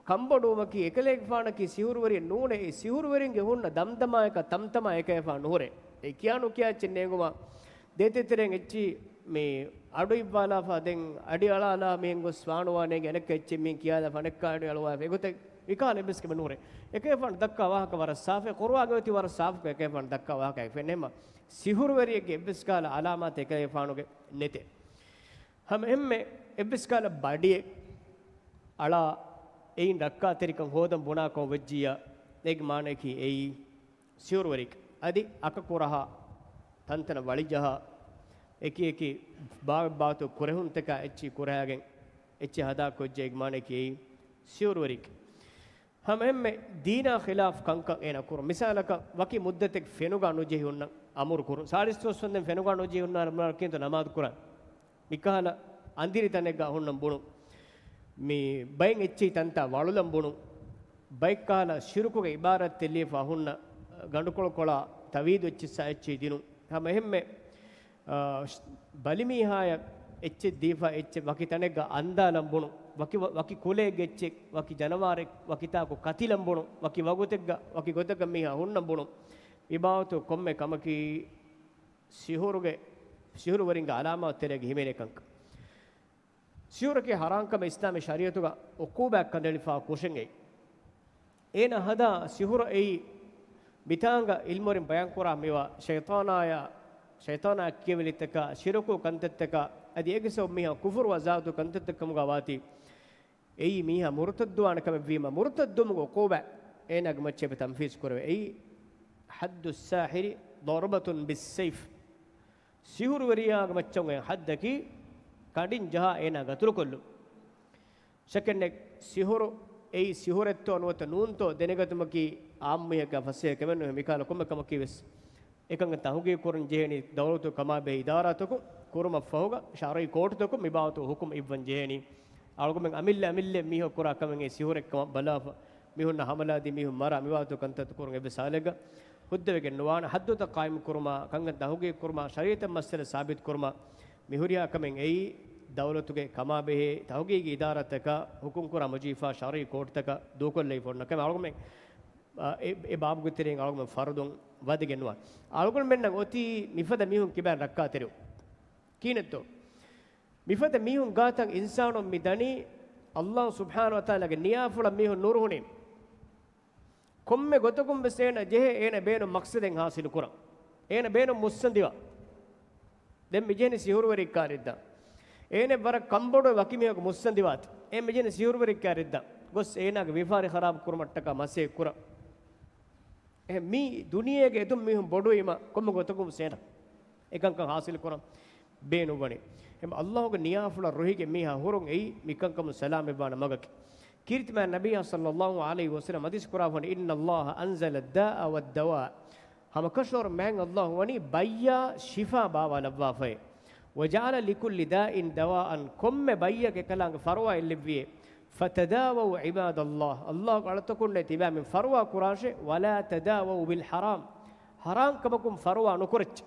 ކަންބޮޑުވުމަކީ އެކަލޭގެފާނަކީ ސިހުރުވެރިއެއް ނޫނޭ، އެ ސިހުރުވެރިންގެ ހުންނަ ދަމްދަމާއަކަށް ތަމްތަމާ އެކަލޭގެފާނު ނުހުރޭ. އެ ކިޔާ ނުކިޔާ އެއްޗެއް ނޭނގުމަށް ދޭތެރޭން އެއްޗި މި އަޑު އިއްވާލާފަ ދެން އަޑި އަޅާލާ މިހެން ގޮސް ވާނުވާ ނޭނގި އަނެއްކާ އެއްޗެއް މިހެން ކިޔާލާފަ އަނެއްކާ އަޑި އަޅުވާފަ އެގޮތަށް މިކަހަލަ އެއްވެސް ކަމެއް ނުހުރޭ. އެކަލޭގެފާނު ދައްކާ ވާހަކަ ވަރަށް ސާފޭ، ޤުރުއާގައި އޮތީ ވަރަށް ސާފުކޮށް އެކަލޭގެފާނު ދައްކާ ވާހަކައެއް ފެންނަމަ، ސިހުރުވެރިއެއްގެ އެއްވެސް ކަހަލަ އަލާމާތެއް އެކަލޭގެފާނުގެ ނެތޭ. ހަމައެހެންމެ އެއްވެސް ކަހަލަ ބަޑިއެއް އަޅާ އެއިން ރައްކާތެރިކަން ހޯދަން ބުނާކަމަށް ވެއްޖިއްޔާ، އޭގެ މާނައަކީ އެއީ ސިހުރުވެރިކަން. އަދި އަކަކުރަހާ، ތަންތަނަށް ވަޅިޖަހާ، އެކި އެކި ބާވަތް ބާވަތު ކުރެހުންތަކާ އެއްޗި ކުރެހިގެން އެއްޗެއް ހަދާކޮށްޖެ، އޭގެ މާނައަކީ އެއީ ސިހުރުވެރިކަން. ހަމައެހެންމެ ދީނާ ޚިލާފް ކަންކަން އޭނާ ކުރުން. މިސާލަކަށް ވަކި މުއްދަތެއް ފެނުގަ ނުޖެހި ހުންނަ އަމުރު ކުރުން. ސާޅީސް ދުވަސް ވަންދެން ފެނުގަ ނުޖެހި ހުންނަ އަމުރު ކިންތު ނަމާދު ކުރަން. މިކަހަލަ އަނދިރި ތަނެއްގަ ހުންނަން ބުނުން. މި ބައެއް އެއްޗެހި ތަންތާ ވަޅުލަން ބުނުން. ބައެއް ކަހަލަ ޝިރުކުގެ އިބާރާތްތެއް ލިޔެފަ ހުންނަ ގަނޑުކޮޅުކޮޅާ ތަވީދު އެއްޗިއްސާ އެއްޗެހި ދިނުން. ހަމައެހެންމެ، އާ، ބަލިމީހާޔަށް އެއްޗެއް ދީފަ އެއްޗެއް ވަކި ތަނެއްގަ އަންދާލަން ބުނުން. ވަކި، ވަކި ކުލައެއްގެ އެއްޗެއް، ވަކި ޖަނަވާރެއް، ވަކިތާކު ކަތިލަން ބުނުން. ވަކި ވަގުތެއްގަ، ވަކި ގޮތަކަށް މީހާ ހުންނަން ބުނުން. މިބާވަތު ކޮންމެ ކަމަކީ ސިހުރުގެ، ސިހުރުވެރިންގެ އަލާމާތް ތެރޭގަ ހިމެނޭ ކަންކަން. ސިހުރަކީ ޙަރާމްކަމެއް އިސްލާމީ ޝަރީޢަތުގަ ޢުޤޫބާތް ކަނޑައެޅިފަ ކުށެން އެއީ. އޭނަ ހަދާ ސިހުރަށް އެއީ މިތާނގަ ޢިލްމުވެރިން ބަޔާންކުރާ މިވާ ޝައިޠާނާޔާ، ޝައިޠާނާ ކިޔެވެލިތަކާ، ޝިރުކު ކަންތައްތަކާ، އަދި އޭގެ ސަބަބުން މީހާ ކުފުރުވާ ޒާތު ކަންތައްތައް ކަމުގަ ވާތީ، އެއީ މީހާ މުރުތައްދުވާނެ ކަމެއްވީމަ، މުރުތައްދުވުމުގެ ޢުޤޫބާތް އޭނާގެ މައްޗަށް ތަންފީޒު ކުރެވޭ. އެއީ، حد الساحر ضربة بالسيف. ސިހުރުވެރިޔާގެ މައްޗަށް އޮތް ހައްދަކީ ކަނޑިން ޖަހާ އޭނާ ގަތުލުކޮށްލުން. ޝަކެއް ނެތް، ސިހުރު އެއީ ސިހުރެއްތޯ ނުވަތަ ނޫންތޯ ދެނެގަތުމަކީ އާއްމުވެރިކަމާ ފަސޭހަ ކަމެއް ނުވޭ. މިކަހަލަ ކޮންމެ ކަމަކީ ވެސް އެކަން ތަހުގީގު ކުރަން ޖެހޭނީ ދައުލަތު ކަމާބެހޭ އިދާރާތަކުން ކުރުމަށްފަހުގަ ޝަރުއީ ކޯޓުތަކުން މިބާވަތު ހުކުމް އިއްވަން ޖެހޭނީ. އަޅުގަނޑުމެން އަމިއްލަ އަމިއްލައަށް މީހަކު ކުރާ ކަމެއް އެ ސިހުރެއް ކަމަށް ބަލާފަ، މީހުންނަށް ހަމަލާދީ މީހުން މަރާ މިވާތު ކަންތައް ކުރުން އެއްވެސް ހާލެއްގަ ހުއްދަވެގެން ނުވާނެ. ޙައްދުތައް ޤާއިމު ކުރުމާ، ކަންކަން ތަހުގީގު ކުރުމާ، ޝަރީޢަތަށް މައްސަލަ ސާބިތު ކުރުމާ، މިހުރިހާ ކަމެއް އެއީ ދައުލަތުގެ ކަމާބެހޭ ތަހުގީގީ އިދާރާތަކަށް ހުކުމް ކުރާ މުޖީފާ ޝަރުއީ ކޯޓުތަކަށް ދޫކޮށްލައިފަ އޮންނަ ކަމެއް. އަޅުގަނޑުމެން، އާ، އެ، އެ ބާބުގެ ތެރެއިން އަޅުގަނޑުމެން ފަރުދުން ވަދެގެން ނުވާނެ. އަޅުގަނޑުމެންނަށް އޮތީ މިފަދަ މީހުން ކިބައިން ރައްކާތެރިވުން. ކިހިނެއްތޯ؟ މިފަދަ މީހުން ގާތަށް އިންސާނުން މި ދަނީ، ﷲ ސުބްޙާނަހޫ ވަތަޢާލާގެ ނިޔާފުޅަށް މީހުން ނުރުހުނީ. ކޮންމެ ގޮތަކުން ވެސް އޭނަ ޖެހޭ އޭނަ ބޭނުން މަޤްޞަދެއް ޙާޞިލު ކުރަން. އޭނަ ބޭނުން މުއްސަނދިވާ. ދެން މި ޖެހެނީ ސިހުރުވެރިއެއް ކާރިއަށްދާ. އޭނަ ވަރަށް ކަންބޮޑުވެ ވަކި މީހަކު މުއްސަނދިވާތި. އޭނަ މި ޖެހެނީ ސިހުރުވެރިއެއް ކާރިއަށްދާ. ގޮސް އޭނާގެ ވިޔަފާރި ޚަރާބު ކުރުމަށްޓަކާ މަސައްކަތް ކުރަން. އެހެން މީ ދުނިޔޭގެ އެދުން މީހުން ބޮޑުވީމަ ކޮންމެ ގޮތަކުން ވެސް އޭނަ އެކަންކަން ޙާޞިލު ކުރަން ބޭނުންވަނީ. އެހެން ﷲގެ ނިޔާފުޅަށް ރުހިގެން މީހާ ހުރުން އެއީ މިކަންކަމުން ސަލާމަތްވާނެ މަގަކީ. ކީރިތި މާތް ނަބިއްޔާ ޞައްލައްލާހު ޢަލައިހި ވަސައްލަމަ ޙަދީޘް ކުރާފަ ވަނީ، إن الله أنزل الداء والدواء. ހަމަކަށަވަރުން މާތް ﷲ ވަނީ ބައްޔާ ޝިފާ ބާވާލައްވާފައޭ. وجعل لكل داء دواء، ކޮންމެ ބައްޔަކަށް އެކަލާނގެ ފަރުވާ އެއްލެއްވިއޭ. فتداووا عباد الله، ﷲގެ އަޅުތަކުންނޭ ތިބާމެން ފަރުވާ ކުރާށޭ. ولا تداووا بالحرام، ޙަރާމް ކަމަކުން ފަރުވާ ނުކުރައްޗޭ.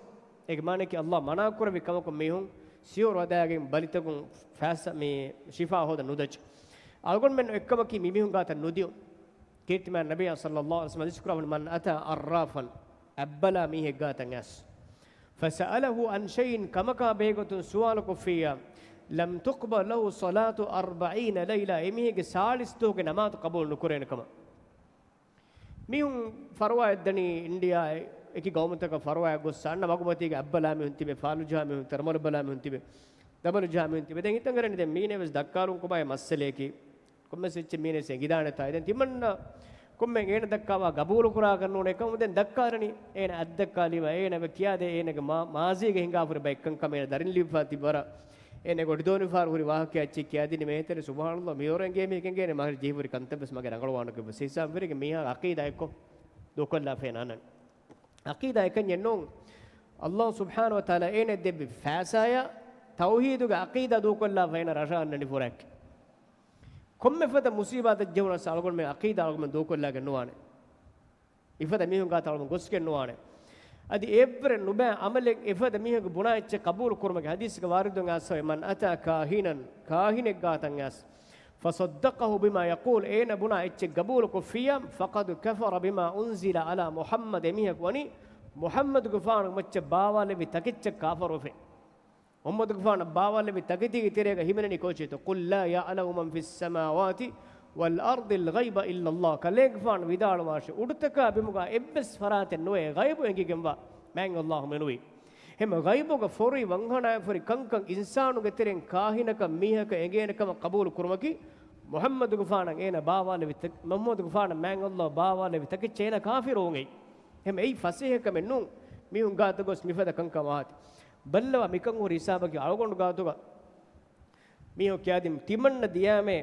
އޭގެ މާނައަކީ ﷲ މަނާ ކުރެއްވި ކަމަކުން މީހުން ސިހުރު ހަދާގެން ބަލިތަކުން ފައިސާ މި ޝިފާ ހޯދަން ނުދައްޗޭ. އަޅުގަނޑުމެން އެއްކަމަކީ މި މީހުން ގާތަށް ނުދިޔުން. ކީރިތި މާތް ނަބިއްޔާ ޞައްލައްލާހު ޢަލައިހި ވަސައްލަމަ ޙަދީޘް ކުރައްވަނީ، من أتى عرافا، އަތްބަލާ މީހެއް ގާތަށް އައިސް، فسأله عن شيء، ކަމަކާ ބެހޭގޮތުން ސުވާލު ކޮށްފިއްޔާ، لم تقبل له صلاة أربعين ليلة، އެމީހެއްގެ ސާޅީސް ދުވަހުގެ ނަމާދު ޤަބޫލު ނުކުރޭނެ ކަމަށް. މީހުން ފަރުވާއަށް ދަނީ އިންޑިއާ އެކި ގައުމުތަކަށް ފަރުވާއަށް ގޮއްސަ އަންނަ މަގުމަތީގަ އަތްބަލާ މީހުން ތިބެ، ފާލުޖަހާ މީހުން ތިބެ، ރަމަލު ބަލާ މީހުން ތިބެ، ދަމަލު ޖަހާ މީހުން ތިބެ. ދެން ހިތަށް އަރަނީ ދެން މީނަ ވެސް ދައްކާލުން ކޮބާ މައްސަލައަކީ؟ ކޮންމެސް އެއްޗެއް މީނަ ވެސް އެނގިދާނެތާ. ދެން ތިމަންނަ ކޮންމެ އޭނަ ދައްކާވާ ގަބޫލު ކުރާކަށް ނޫނޭ ކަމު ދެން ދައްކާލަނީ. އޭނަ އަތްދައްކާލީމަ އޭނަ އެބަ ކިޔާދޭ އޭނަގެ މާ-، މާޒީގެ ހިނގާފަ ހުރި ބައެއްކަންކަމަށް އޭނަ ދަރިން ލިބިފާ ތިބަ ވަރަށް. އޭނަ އެ އޮޑިދޯނިފާރު ހުރި ވާހަކައެއް އެއްޗެއް ކިޔާދިނީމަ އޭތެރެ ސުބްޙާނައްލާހް މިވަރު އެނގޭ މީހެއް އެނގޭނެ މާ ޖެހިފަ ހުރި ކަންތައް ވެސް މަގޭ ރަނގަޅުވާނެކަން ވެސް ހިސާބުން ވެރިގެން މީހާ އަޤީދާ އެއްކޮށް ދޫކޮށްލާފައި ނާންނަނީ. އަޤީދާ އެކަންޏެއް ނޫން. ﷲ ސުބްޙާނަހޫ ވަތަޢާލާ އޭނަ ދެއްވި ފައިސާޔާ ތައުޙީދުގެ އަޤީދާ ދޫކޮށްލާފަ އޭނަ ރަށަށް އަންނަނީ ފުރާއެކޭ. ކޮންމެ ފަދަ މުޞީބާތެއް ޖެހުނަސް އަޅުގަނޑުމެން އަޤީދާ އަޅުގަނޑުމެން ދޫކޮށްލާގެން ނުވާނެ. މިފަދަ މީހުން ގާތަށް އަޅުގަނޑު ގޮސްގެން ނުވާނެ. އަދި އެއްވަރެއް ނުބައި އަމަލެއް އެފަދަ މީހަކު ބުނާ އެއްޗެއް ޤަބޫލު ކުރުމަކީ. ޙަދީޘްގަ ވާރިދުވެގެން އައިސްފައި، من أتى كاهنا، ކާހިނެއް ގާތަށް އައިސް، فصدقه بما يقول، އޭނަ ބުނާ އެއްޗެއް ޤަބޫލު ކޮށްފިއްޔާ، فقد كفر بما أنزل على محمد، އެމީހަކު ވަނީ މުޙައްމަދުގެފާނު މައްޗަށް ބާވާލެއްވި ތަކެއްޗަށް ކާފަރުވެފަ. މުޙައްމަދުގެފާނަށް ބާވާލެއްވި ތަކެތީގެ ތެރޭގަ ހިމެނެނީ ކޯޗެއްތޯ؟ قل لا يعلم من في السماوات والأرض الغيب إلا الله. ކަލޭގެފާނު ވިދާޅުވާށޭ، އުޑުތަކާ ބިމުގާ އެއްވެސް ފަރާތެއް ނުވޭ ޣައިބު އެނގިގެންވާ މާތް ﷲ މެނުވީ. އެހެން ޣައިބުގަ ފޮރުވި ވަންހަނާއެއް ފޮރި ކަންކަން އިންސާނުގެ ތެރެއިން ކާހިނަކަށް މީހަކަށް އެނގޭނެ ކަމަށް ޤަބޫލު ކުރުމަކީ، މުޙައްމަދުގެފާނަށް އޭނަ ބާވާލެއްވި ތަ-، މުޙައްމަދުގެފާނަށް މާތް ﷲ ބާވާލެއްވި ތަކެއްޗަށް އޭނަ ކާފިރުވުން އެއީ. އެހެން އެއީ ފަސޭހަ ކަމެއް ނޫން. މީހުން ގާތަށް ގޮސް މިފަދަ ކަންކަން ވާތީ. ބައްލަވާ މިކަން ހުރި ހިސާބަކީ އަޅުގަނޑު ގާތުގަ މީހުން ކިޔާދިން ތިމަންނަ ދިޔާމޭ،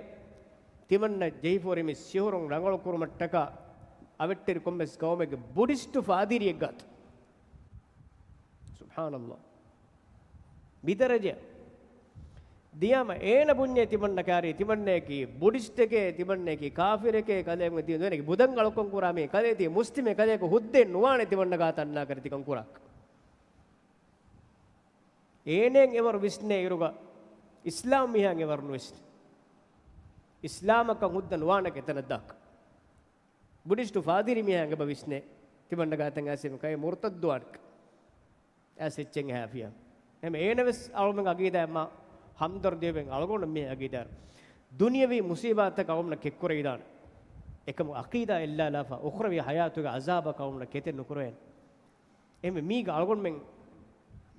ތިމަންނަ ޖެހިފަ ހުރި މި ސިހުރުން ރަނގަޅު ކުރުމަށްޓަކާ އަވެއްޓެރި ކޮންމެސް ޤައުމެއްގެ ބުޑިސްޓު ފާދިރިއެއް ގާތު. ސުބްޙާނައްލާހް. މިދަރަޖަ ދިޔާމަ އޭނަ ބުންޏޭ ތިމަންނަ ކާރީ، ތިމަންނައަކީ ބުޑިސްޓެކޭ، ތިމަންނައަކީ ކާފިރެކޭ، ކަލޭމެން ދީން ދުވެނެކޭ ބުދަން އަޅުކަން ކުރާ މީ، ކަލޭ ތީ މުސްލިމެއް، ކަލޭކު ހުއްދައެއް ނުވާނެ ތިމަންނަ ގާތަށް އަންނާކަށް ތިކަން ކުރާކަށް. އޭނައަށް އެވަރު ވިސްނޭ އިރުގަ އިސްލާމް މީހާއަށް އެވަރު ނުވިސްނޭ. އިސްލާމަކަށް ހުއްދަ ނުވާނެ އެތަނަށް ދާކަށް. ބުޑިސްޓު ފާދިރި މީހާއަށް އެބަ ވިސްނޭ. ތިމަންނަ ގާތަށް އައިސް ކައި މުރުތައްދުވާނެ. އައިސް އެއްޗެއް އެހާފިޔާ. އެހެން އޭނަ ވެސް އަޅުމެން އަގީދާ މާ ހަމްދަރްދީވެން އަޅުގަނޑު މީ އަގީދާ. ދުނިޔަވީ މުސީބާތަކަށް އަޅުމެން ކެއްކުރެވިދާނެ. އެކަމު އަޤީދާ އެއްލާލާފަ، އުޚްރަވީ ޙަޔާތުގެ ޢަޒާބަކަށް އަޅުމެން ކެތެއް ނުކުރެވޭނެ. އެހެންވެ މީގަ އަޅުގަނޑުމެން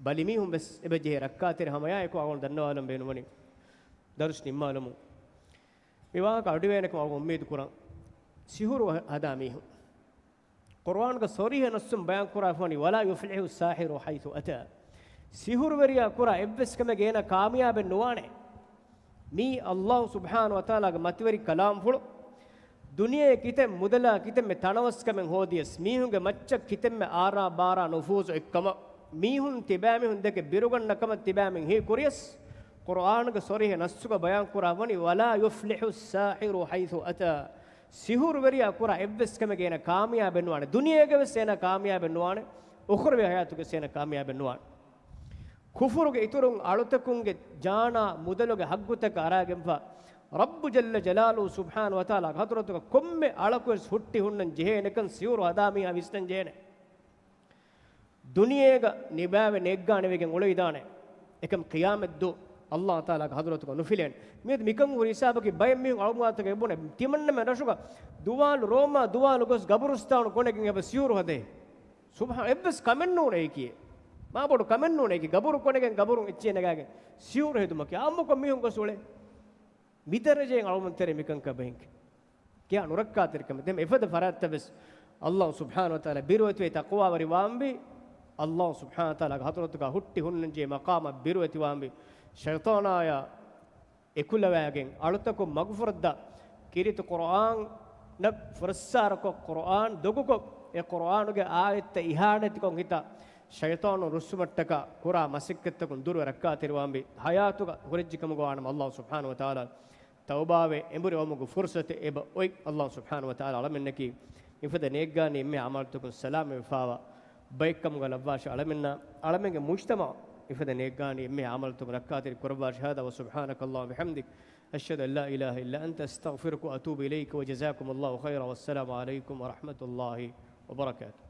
ބަލިމީހުން ވެސް އެބަ ޖެހޭ ރައްކާތެރި ހަމަޔާއެކު އަޅުގަނޑު ދަންނަވާލަން ބޭނުންވަނީ ދަރުސް ނިންމާލަމުން. މި ވާހަކަ އަޑުވޭނެކަމަށް އަޅުގަނޑު އުއްމީދު ކުރަން. ސިހުރު ހަ-، ހަދާ މީހުން. ޤުރުއާނުގަ ޞަރީޙަ ނައްޞުން ބަޔާން ކުރާފަވަނީ، ولا يفلح الساحر حيث أتى. ސިހުރުވެރިޔާ ކުރާ އެއްވެސް ކަމެއްގެ އޭނާ ކާމިޔާބެއް ނުވާނެ. މީ އައްލާހު ސުބްޙާނަހު ވަތަޢާލާގެ މަތިވެރި ކަލާމްފުޅު. ދުނިޔޭގެ ކިތައް މުދަލާ ކިތަންމެ ތަނަވަސްކަމެއް ހޯދިޔަސް، މީހުންގެ މައްޗަށް ކިތަންމެ އާރާ ބާރާ ނުފޫޒު އެއްކަމަށް، މީހުން ތިބާމީހުން ދެކެ ބިރުގަންނަ ކަމަށް ތިބާމީހުން ހީކުރިޔަސް، ޤުރްއާނުގެ ޞަރީޙަ ނައްޞުގަ ބަޔާން ކުރާ ވަނީ، "ولا يفلح الساحر حيث أتى." ސިހުރުވެރިޔާ ކުރާ އެއްވެސް ކަމެއްގެ އޭނާ ކާމިޔާބެއް ނުވާނެ. ދުނިޔޭގަވެސް އޭނާ ކާމިޔާބެއް ނުވާނެ. އުޚްރަވީ ޙަޔާތުގެސް އޭނާ ކާމިޔާބެއް ނުވާނެ. ކުފުރުގެ އިތުރުން އަޅުތަކުންގެ ޖާނާ މުދަލުގެ ޙައްޤުތަކަށް އަރާގެންފަ، ރައްބު ޖައްލަ ޖަލާލުހު ސުބްޙާނަހު ވަތަޢާލާގެ ޙަޟްރަތުގަ ކޮންމެ އަޅަކުވެސް ހުއްޓި ހުންނަން ޖެހޭނެކަން ސިހުރު ހަދާ މީހާ ވިސްނަން ޖެހޭނެ. ދުނިޔޭގަ ނިބާވެ ނޭއްގާނެވިގެން އުޅެވިދާނެ. އެކަމް ޤިޔާމަތްދުވަހު އައްލާހު ތަޢާލާގެ ޙަޟްރަތުގަ ނުފިލޭނެ. މިއަދު މިކަން ހުރި ހިސާބަކީ ބައެއް މީހުން އަޅުގަނޑުމެން ތިމަންނަމެން ރަށުގަ ދުވާލު ރޯމާ ދުވާލު ގޮސް ގަބުރުސްތާނު ކޮނެގެން އެބަ ސިހުރު ހަދޭ. ސުބްޙާ، އެއްވެސް ކަމެއް ނޫނޭ އެކީ. މާބޮޑު ކަމެއް ނޫނޭ އެކީ. ގަބުރު ކޮނެގެން ގަބުރުން އެއްޗެއް ނަގާގެން ސިހުރު ހެދުމަކީ. އާއްމުކޮށް މީހުން ގޮސް އުޅޭ. މި ދަރަޖައިން އަޅުގަނޑުމެން ތެރޭ މިކަންކަން ބެހިން. ކިޔާ ނުރައްކާތެރިކަމެއް. ދެން އެފަދަ ފަރާތްތައް ވެސް އައްލާހު ސުބްޙާނަހު ވަތަޢާލާ ބިރުވެތިވެ ތަޤްވާވެރިވާންވީ. އައްލާހު ސުބްޙާނަހު ވަތަޢާލާގެ ޙަޟްރަތުގަ ހުއްޓި ހުންނަންޖެހޭ މަޤާމަށް ބިރުވެތިވާންވީ. ޝައިޠާނާޔާ އެކުލަވާގެން އަޅުތަކުން މަގުފުރައްދާ ކީރިތި ޤުރްއާނަށް ފުރައްސާރަކޮށް، ޤުރްއާން ދޮގުކޮށް، އެ ޤުރްއާނުގެ އާޔަތްތައް އިހާނެތިކޮށް ހިތާ ޝައިޠާނުން ރުއްސުމަށްޓަކާ ކުރާ މަސައްކަތްތަކުން ދުރުވެ ރައްކާތެރިވާންވީ. ޙަޔާތުގަ ހުރެއްޖެ ކަމުގަ ވާނަމަ އައްލާހު ސުބްޙާނަހު ވަތަޢާލާ ތައުބާވެ އެނބުރި އައުމުގެ ފުރުޞަތެއް އެބަ އޮތް. އައްލާހު ސުބްޙާނަހު ވަތަޢާލާ އަޅަމެންނަކީ މިފަދަ ނޭއްގާނީ އެންމެހާ ޢަމަލުތަކުން ސަލާމަތްވެފާވާ ބައެއްކަމުގަ ލައްވާށި އަޅަމެންނާ، އަޅަމެންގެ މުޖްތަމަޢު މިފަދަ ނޭއްގާނީ އެންމެހާ ޢަމަލުތަކުން ރައްކާތެރި ކުރައްވާށި. هذا وسبحانك اللهم وبحمدك، أشهد أن لا إله إلا أنت، أستغفرك وأتوب إليك، وجزاكم الله خيرا، والسلام عليكم ورحمة الله وبركاته.